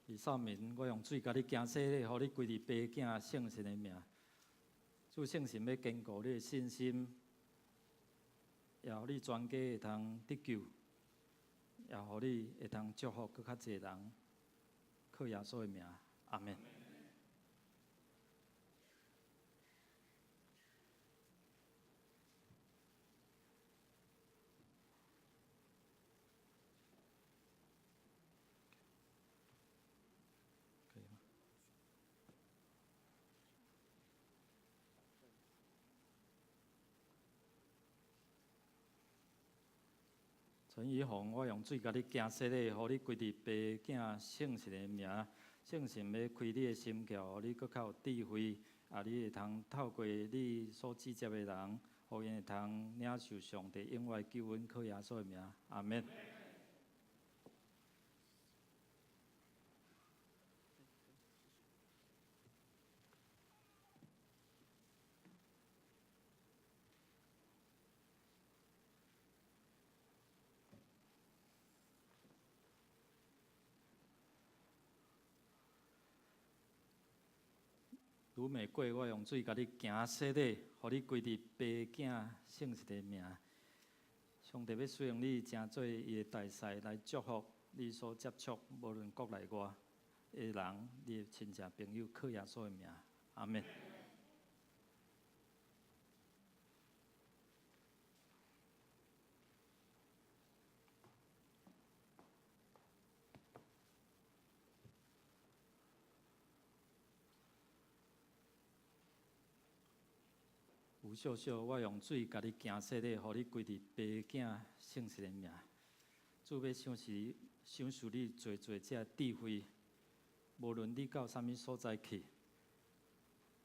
李少民，我用水共你行洗禮，予你歸佇爸囝聖神的名。主聖神欲堅固你的信心，也予你全家會通得救，也予你會通祝福閣較濟人，靠耶穌的名，阿們。可以嗎？陳怡紅，我用水共你行洗禮，予你歸佇爸囝聖神的名，聖神欲開你的心竅，予你閣較有智慧，啊，你會通透過你所接觸的人，予𪜶會通領受上帝永遠救恩，靠耶穌的名，阿們。盧美貴，我用水共你行洗禮，予你歸佇爸囝聖神的名。上帝欲使用你，成做伊的大使來祝福你所接觸，無論國內外的人，你的親戚朋友，靠耶穌的名，阿們。吳秀秀，我用水共你行洗禮，予你歸佇爸囝聖神的名。主欲賞賜賞賜你濟濟這智慧，無論你到啥物所在去，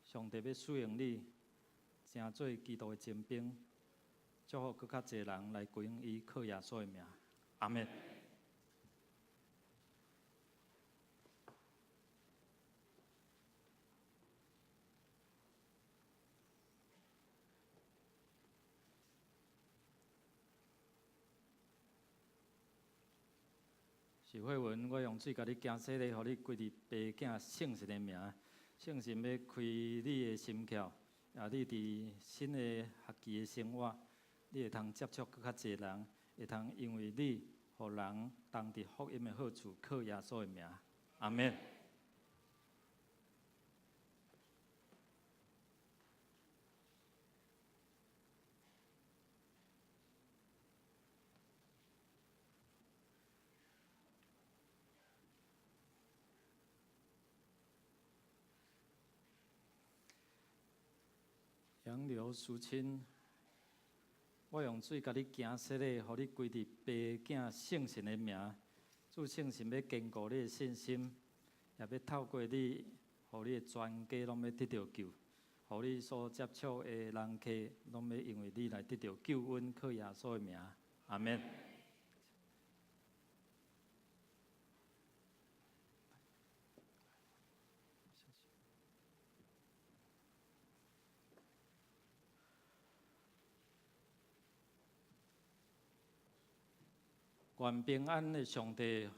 上帝欲使用你，成做基督的精兵，祝福閣較濟人來歸向伊，靠耶穌的名，阿們。是慧文，我用水共你行洗禮，予你歸佇爸囝聖神的名。聖神欲開你的心竅，也你佇新的學期的生活，你會通接觸閣較濟人，會通因為你，予人當得福音的好處，靠耶穌的名。阿們。楊劉淑清，我用水共你行洗禮，予你歸佇爸囝聖神的名。主聖神欲堅固你的信心，也欲透過你，予你的全家攏欲得著救，予你所接觸的人客攏欲因為你來得著救恩，靠耶穌的名。阿們。願平安的上帝，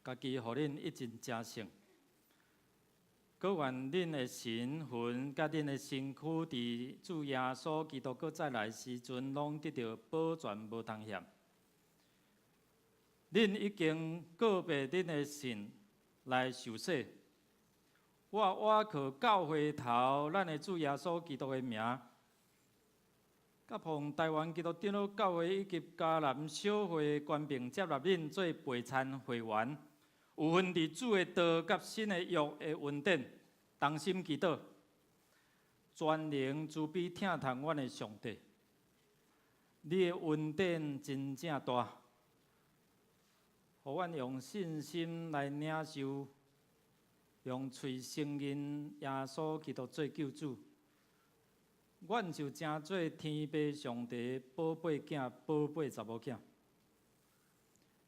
家己予恁一盡成聖，閣願恁的神魂佮恁的身軀，佇主耶穌基督閣再來時陣，攏得著保全，無通嫌。恁已經告別恁的神來受洗，我倚靠教會頭，咱的主耶穌基督的名。佮奉臺灣基督長老教會以及嘉南小會權柄接納恁做陪餐會員，有份佇主的道佮新的約的恩典，同心祈禱，全能慈悲疼痛阮的上帝，你的恩典真正大，予阮用信心來領受，用喙承認耶穌基督做救主。阮就成做天父上帝寶貝囝、寶貝查某囝。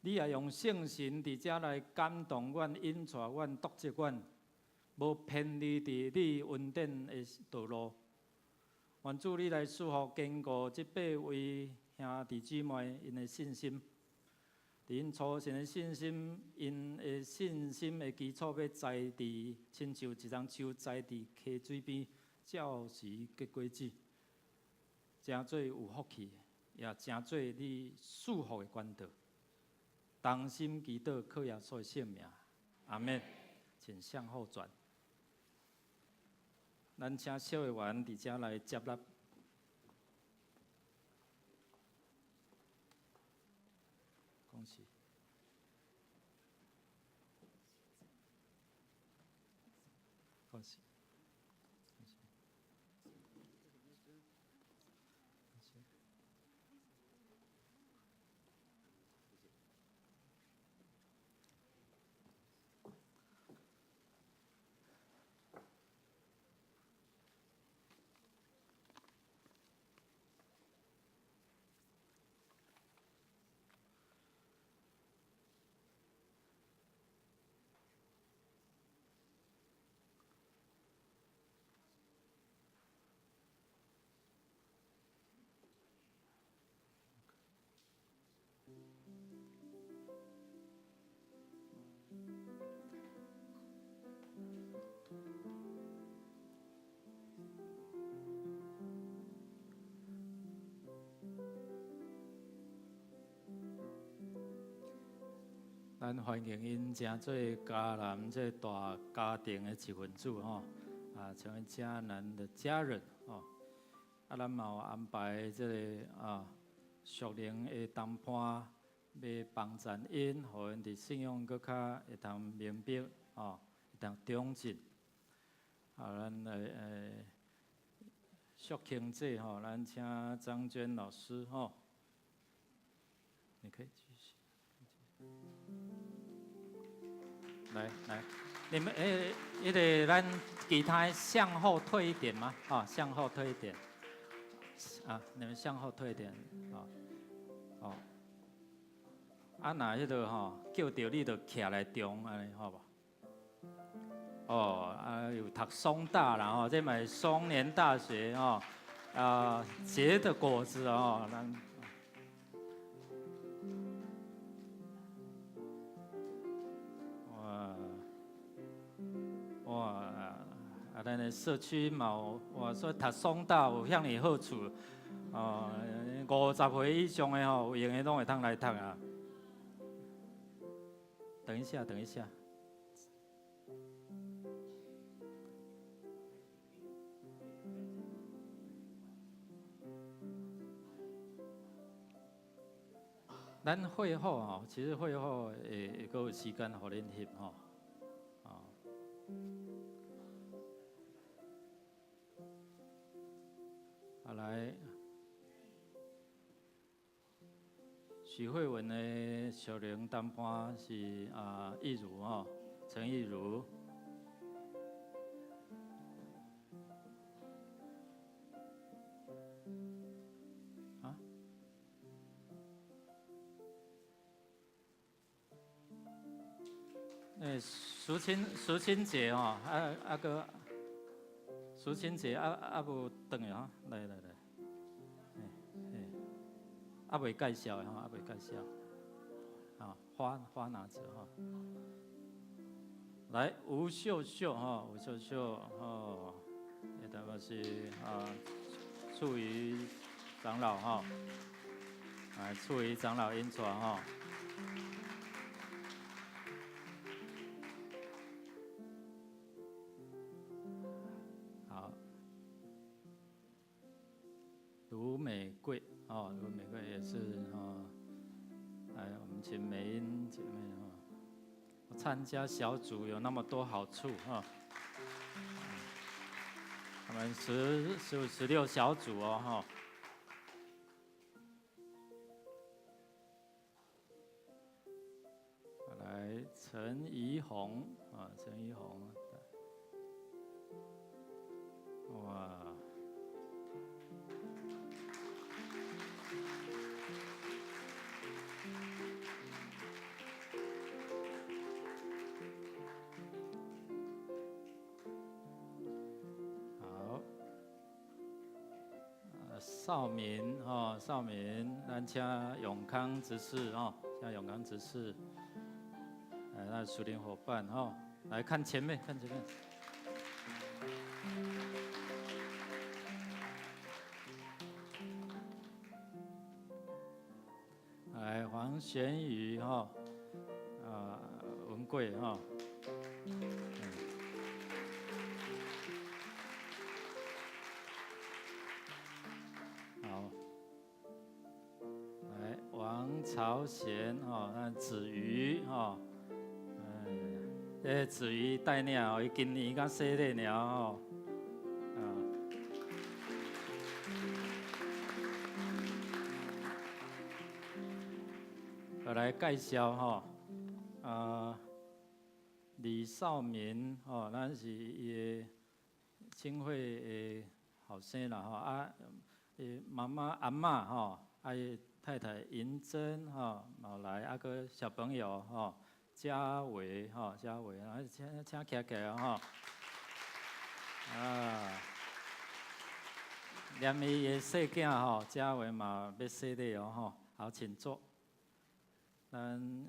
你也用聖神佇遮來感動阮、引帶阮、督責阮，無偏離佇你恩典的道路。願主你來賜福堅固這八位兄弟姊妹𪜶的信心，佇𪜶初信的信心，𪜶的信心的基礎欲栽佇親像一叢樹栽佇溪水邊。照時結果子，成做有福氣，也成做你賜福的管道。同心祈禱，靠耶穌的聖名，阿們。請向後轉。咱請小會員佇遮來接納。恭喜。恭喜。咱歡迎𪜶成做迦南這大家庭的一份子吼，啊，成為迦南的家人吼。啊，咱嘛有安排這个啊屬靈的同伴，欲幫贊𪜶，予𪜶佇信仰閣較會通明白吼，會當長進。啊，咱來淑卿姐吼，咱請張娟老師吼，你可以繼續。來來，你們彼个咱其他向後退一點嗎？啊，向後退一點。啊，你們向後退一點，啊，哦。啊，若彼个吼叫著你，就徛來中按呢，好無？哦，啊，有讀松大啦吼，這嘛是松年大學吼，啊結的果子哦，咱。哇哇，啊，咱的社區嘛有，哇，所以讀松大有遐爾好處，哦，50歲以上的吼，有閒的攏會通來讀啊。等一下，等一下。咱會後吼，其實會後會閣有時間予恁翕吼，哦。啊來，許慧文的屬靈同伴是啊，益如吼，陳益如。啊？欸，淑清淑清姐吼，啊啊閣，淑清姐啊啊無轉來吼，來來來，欸欸，啊未介紹的吼，啊未介紹，啊花花拿著吼，來吳秀秀吼，吳秀秀吼，伊代表是啊，處於長老吼，來處於長老引帶吼。好，盧美貴哦，盧美貴也是哦，來，我們請美英姐妹哦，參加小組有那麼多好處哈。我們10、15、16小組哦哈。來，陳怡紅啊，陳怡紅，哇！好，少敏哦，少敏，咱請永康執事哦，請永康執事，來，那屬靈夥伴哦，來看前面，看前面。來，黃玄宇哈，啊，文貴哈。好，來王朝賢哈，那子瑜哈，哎，這子瑜帶領哦，伊今年剛洗禮了吼，啊，我來介紹吼，啊，李少民吼，咱是伊的親會的後生啦吼，啊，伊媽媽阿嬤吼，啊伊太太銀珍吼，嘛來，啊閣小朋友吼，嘉偉吼，嘉偉，啊請請徛起來吼，啊，連伊的細囝吼，嘉偉嘛欲洗禮哦吼，好，請坐。咱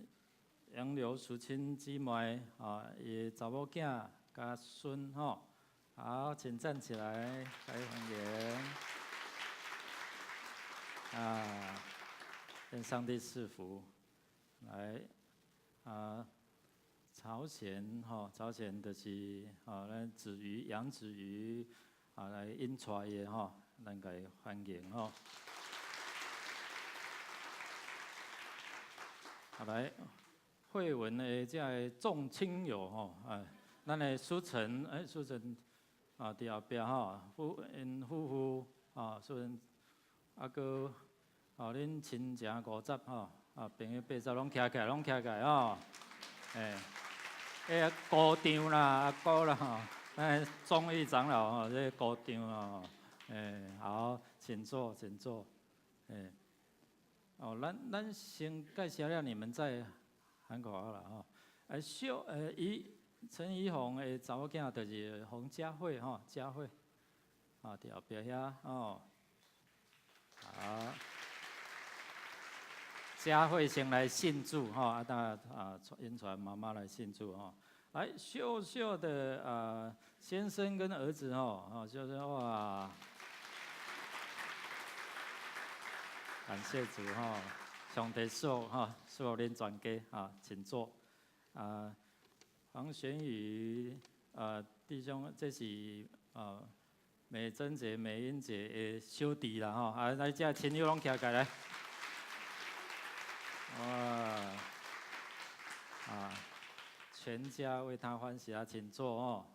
楊劉淑清姊妹啊，伊查某囝佮孫吼，好，請站起來，來歡迎。啊，願上帝賜福。來，啊，朝鮮吼，朝鮮就是吼，咱子瑜楊子瑜啊來引帶伊的吼，咱共伊歡迎吼。啊來，惠文的這个眾親友吼，哎，咱的書成，哎，書成，啊，佇後壁吼，𪜶夫婦啊，雖然啊閣哦，恁親情50吼，啊朋友80攏徛起來，攏徛起來吼，欸，彼個姑丈啦，阿姑啦吼，咱忠義長老吼，這個姑丈吼，欸，好，請坐，請坐，欸，哦，咱先介紹了，你們再喊口號啦吼，哎，秀，伊陳怡紅的查某囝就是洪佳慧吼，佳慧，啊，佇後壁遐哦，好，佳慧先來信主吼，啊，當啊，引傳媽媽來信主吼，來秀秀的啊先生跟兒子吼，哦，就是哇，感謝主吼，上帝賜福吼，賜福恁全家啊，請坐啊。黃玄宇啊，弟兄，這是啊美珍姐、美英姐的小弟啦吼，啊，來這親友攏徛起來，哇，啊，全家為他歡喜啊，請坐哦。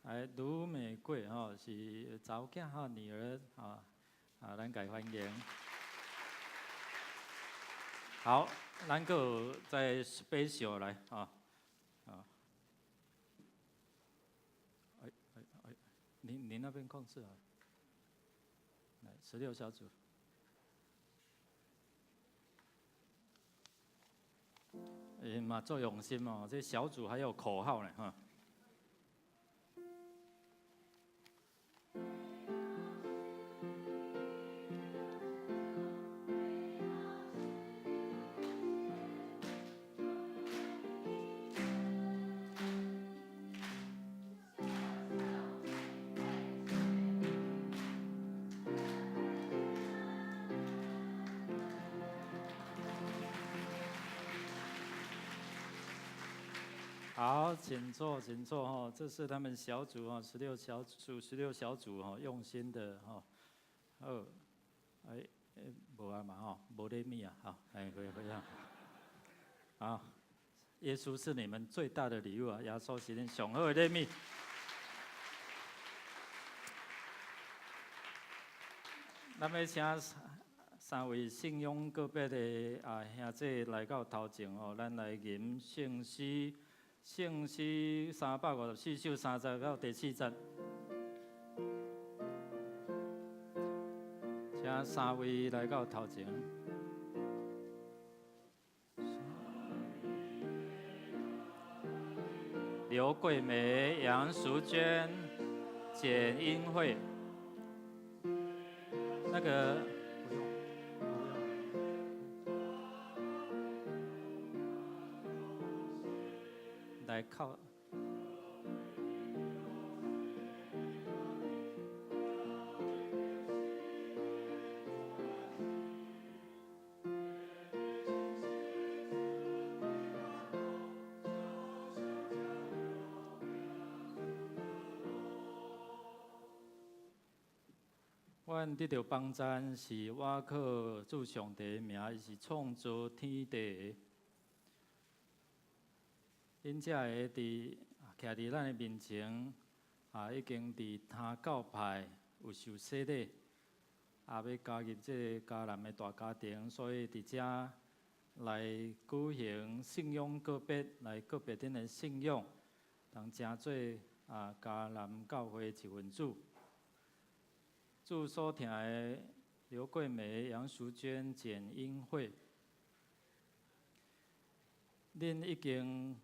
來，盧美桂吼是查某囝吼，女兒啊，啊，咱共伊歡迎。好，咱閣有再 special 來啊，啊。哎哎哎，您那邊控制啊？來，16小組。欸嘛足用心哦，這小組還有口號呢，哈。好，請坐，請坐哈。這是他們小組哈，十六小組，十六小組哈，用心的哈。好，哎，無啊嘛吼，無禮物啊，好，哎，可以可以啊。好，耶穌是你們最大的禮物啊！耶穌是恁上好的禮物。咱欲請三位信仰告別的啊兄弟來到頭前哦，咱來吟聖詩。聖詩354首3節到第四節，請三位來到頭前。劉桂梅、楊淑娟、簡英慧，那個不用，不用，來靠。阮得著幫贊是倚靠主上帝的名，伊是創造天地的。恁遮个徛佇咱的面前，啊，已經佇他教派有受洗禮，啊，欲加入這個迦南的大家庭，所以佇遮來舉行信仰告別，來告別恁的信仰，通成做啊迦南教會一份子。主所疼的劉桂梅、楊淑娟、簡英慧，恁已經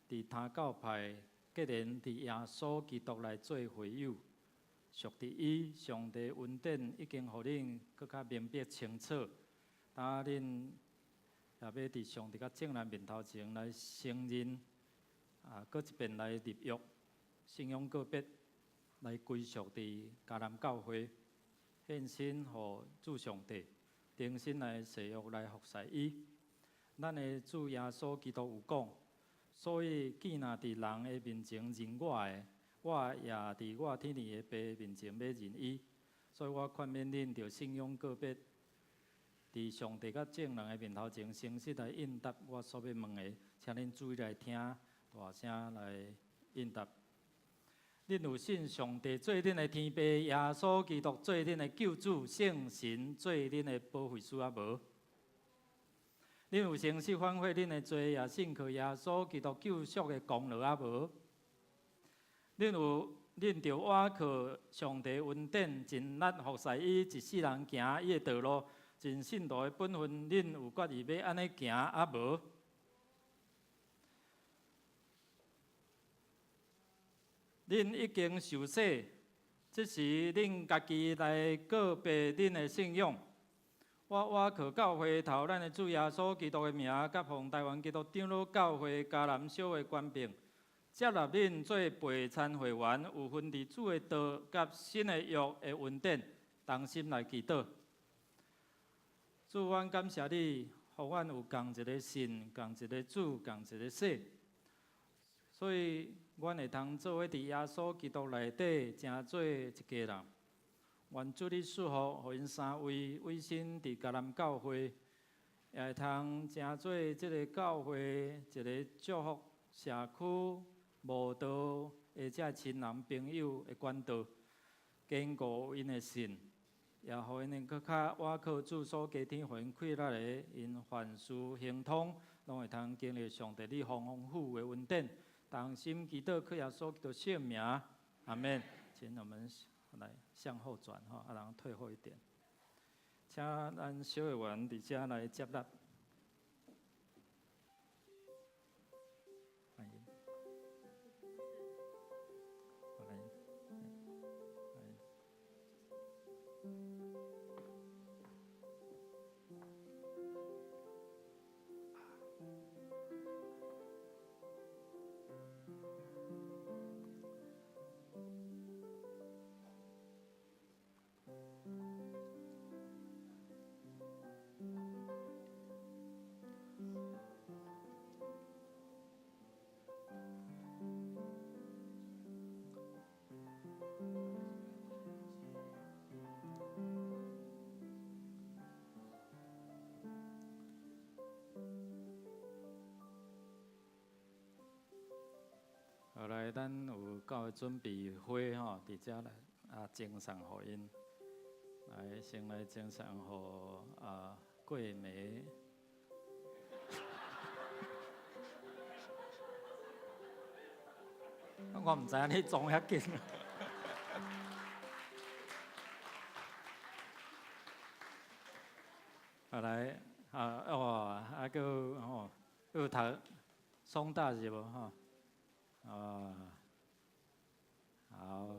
佇他教派，結連佇耶穌基督來做會友，屬佇伊，上帝恩典已經予恁閣較明白清楚。當恁也欲佇上帝佮眾人面頭前來承認，啊，閣一遍來立約，信仰告別，來歸屬佇迦南教會。獻身予主上帝，重新來誓約來服侍伊。咱的主耶穌基督有講，所以既若佇人的面前認我的，我也佇我天父的爸面前欲認伊。所以我勸勉恁，著信仰告別，佇上帝佮眾人的面頭前，誠實來應答我所欲問的，請恁注意來聽，大聲來應答。恁有信上帝做恁的天父，耶穌基督做恁的救主，聖神做恁的保惠師啊無？恁有誠實反悔恁的罪，也信靠耶穌基督救贖的功勞啊無？恁有恁著倚靠上帝恩典，盡力服侍伊，一世人行伊的道路，盡信徒的本分，恁有決意欲按呢行啊無？恁已經受洗，這時恁家己來告白恁的信仰。我倚靠教會頭咱的主耶穌基督的名，佮奉臺灣基督長老教會嘉南小會權柄，接納恁做陪餐會員，有份佇主的道佮新的約的恩典，同心來祈禱。主，阮感謝你，予阮有仝一个信，仝一个主，仝一个洗。所以，阮會通做伙佇耶穌基督內底，成做一家人。願主你賜福，予𪜶三位委身佇嘉南教會，也會通成做這个教會一个祝福社區慕道的這親人朋友的管道，堅固𪜶的信，也予𪜶能閣較倚靠主所加添予𪜶氣力的，𪜶凡事亨通，攏會通經歷上帝你豐豐富富的恩典。同心祈禱，靠耶穌基督聖名，阿門。請我們來向後轉，吼，啊，然後退後一點。請咱小會員佇遮來接納。歡迎。歡迎。歡迎。後來，咱有教會準備花吼，佇遮來啊，贈送予𪜶。來，先來贈送予啊桂梅。我毋知影你裝遐緊。後來啊，哦，啊，閣吼，閣有讀松大是無吼？啊，好，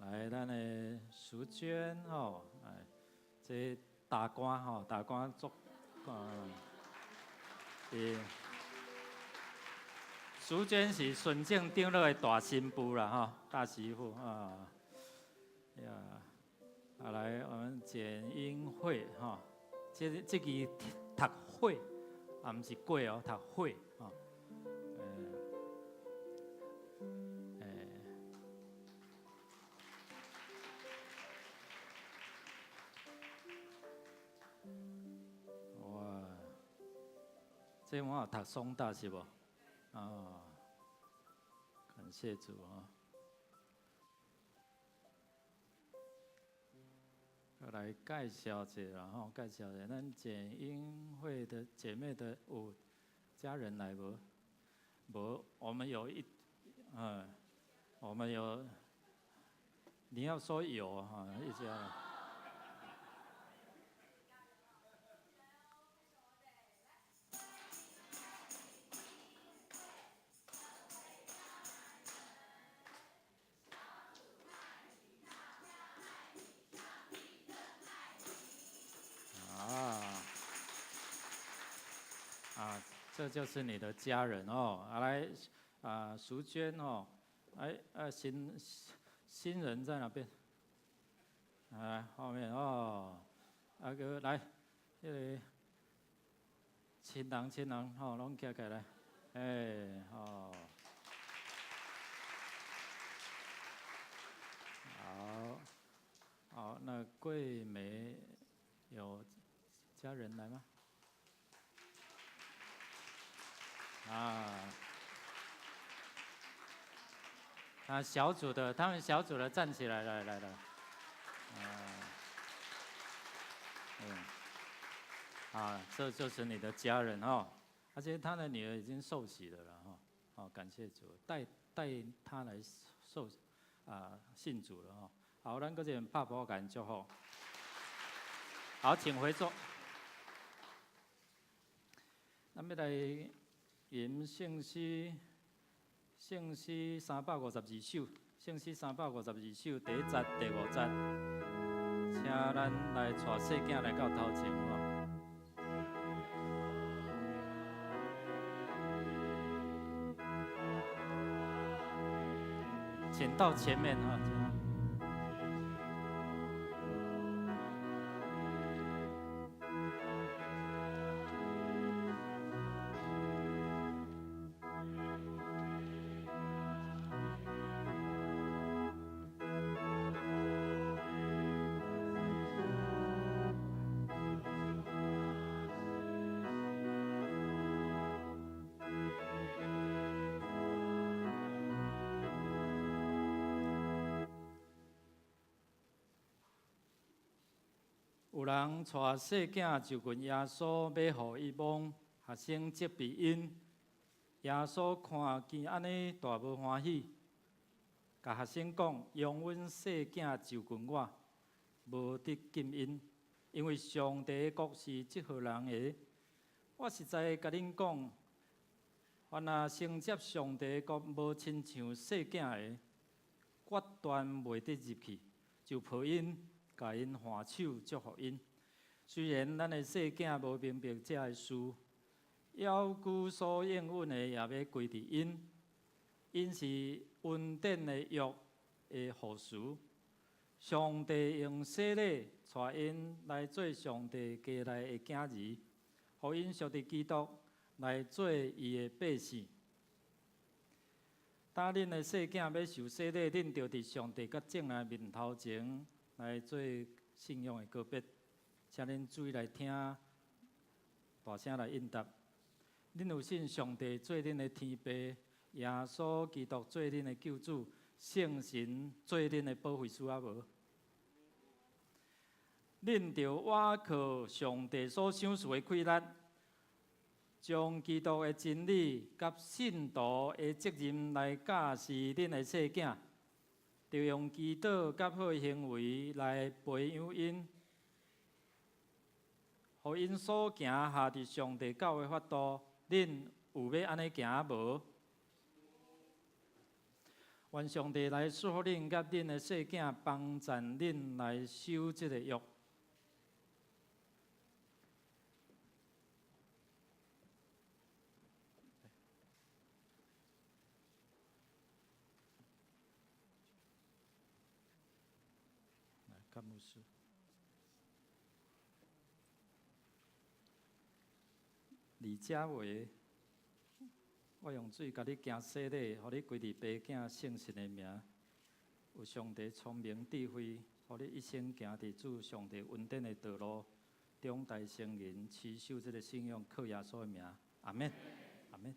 來咱的淑娟吼，來，這大官吼，大官足，是淑娟是純正長老的大新婦啦吼，大媳婦啊，呀，啊來我們簡英慧吼，這這支讀慧，啊毋是過哦，讀慧吼。哇，這我有讀雙大是無？哦，感謝主啊！來介紹一下吼，介紹一下咱簡英慧的姐妹的有家人來無？無，我們有一，嗯，我們有，你要說有哈，一家。啊，這就是你的家人哦。啊來，啊淑娟哦，哎啊新新人在哪邊？來後面哦，啊哥來，這個親人親人吼，攏徛起來，哎吼，好，好，那桂梅有家人來嗎？啊，啊，小組的，他們小組的站起來，來來來，嗯，啊，這就是你的家人哦，而且他的女兒已經受洗了啦，哈，好，感謝主，帶帶他來受啊信主了哈。好，咱閣一遍拍鼓共𪜶祝福。好，請回座。咱欲來吟聖詩，聖詩352首，聖詩352首第一節、第五節，請咱來帶細囝來到頭前吼。請到前面哈。有人帶細囝就近耶穌，欲予伊摸，學生責備𪜶。耶穌看見按呢，大無歡喜，共學生講：容允細囝就近我，無得禁𪜶，因為上帝的國是這號人的。我實在共恁講，凡若承接上帝的國無親像細囝的，決斷袂得入去，就抱𪜶。共𪜶挽手祝福𪜶。雖然咱的細囝無明白這个事，猶舊所應允的也欲歸佇𪜶。𪜶是恩典的約的後嗣。上帝用洗禮帶𪜶來做上帝家內的囝兒，予𪜶屬佇基督來做伊的百姓。當恁的細囝欲受洗禮，恁著佇上帝佮眾人面頭前來做信仰的告別，請恁注意來聽，大聲來應答。恁有信上帝做恁的天父，耶穌基督做恁的救主，聖神做恁的保惠師啊無？恁著倚靠上帝所賞賜的氣力，將基督的真理佮信徒的責任來教示恁的細囝。著用祈禱佮好行為來培養𪜶，予𪜶所行合佇上帝教的法度。恁有欲按呢行無？願上帝來賜福恁佮恁的細囝，幫贊恁來守這个約。來，甘牧師。李家維，我用水共你行洗禮，予你歸佇爸囝聖神的名，有上帝聰明智慧，予你一生行佇主上帝恩典的道路，長大成人，持守這个信仰，靠耶穌的名，阿們，阿們。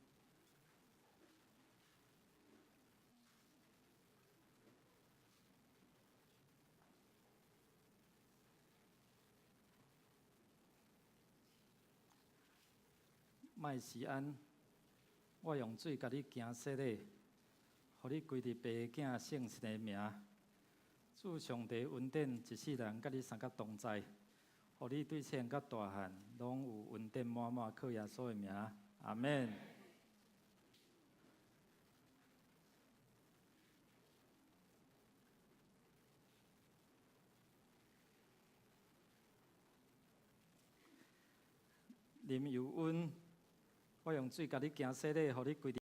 麥時安，我用水共你行洗禮，予你歸佇爸囝聖神的名，主上帝恩典一世人佮你相佮同在，予你對細漢佮大漢攏有恩典滿滿，靠耶穌的名，阿們。林尤恩，我用水共你行洗禮，予你歸佇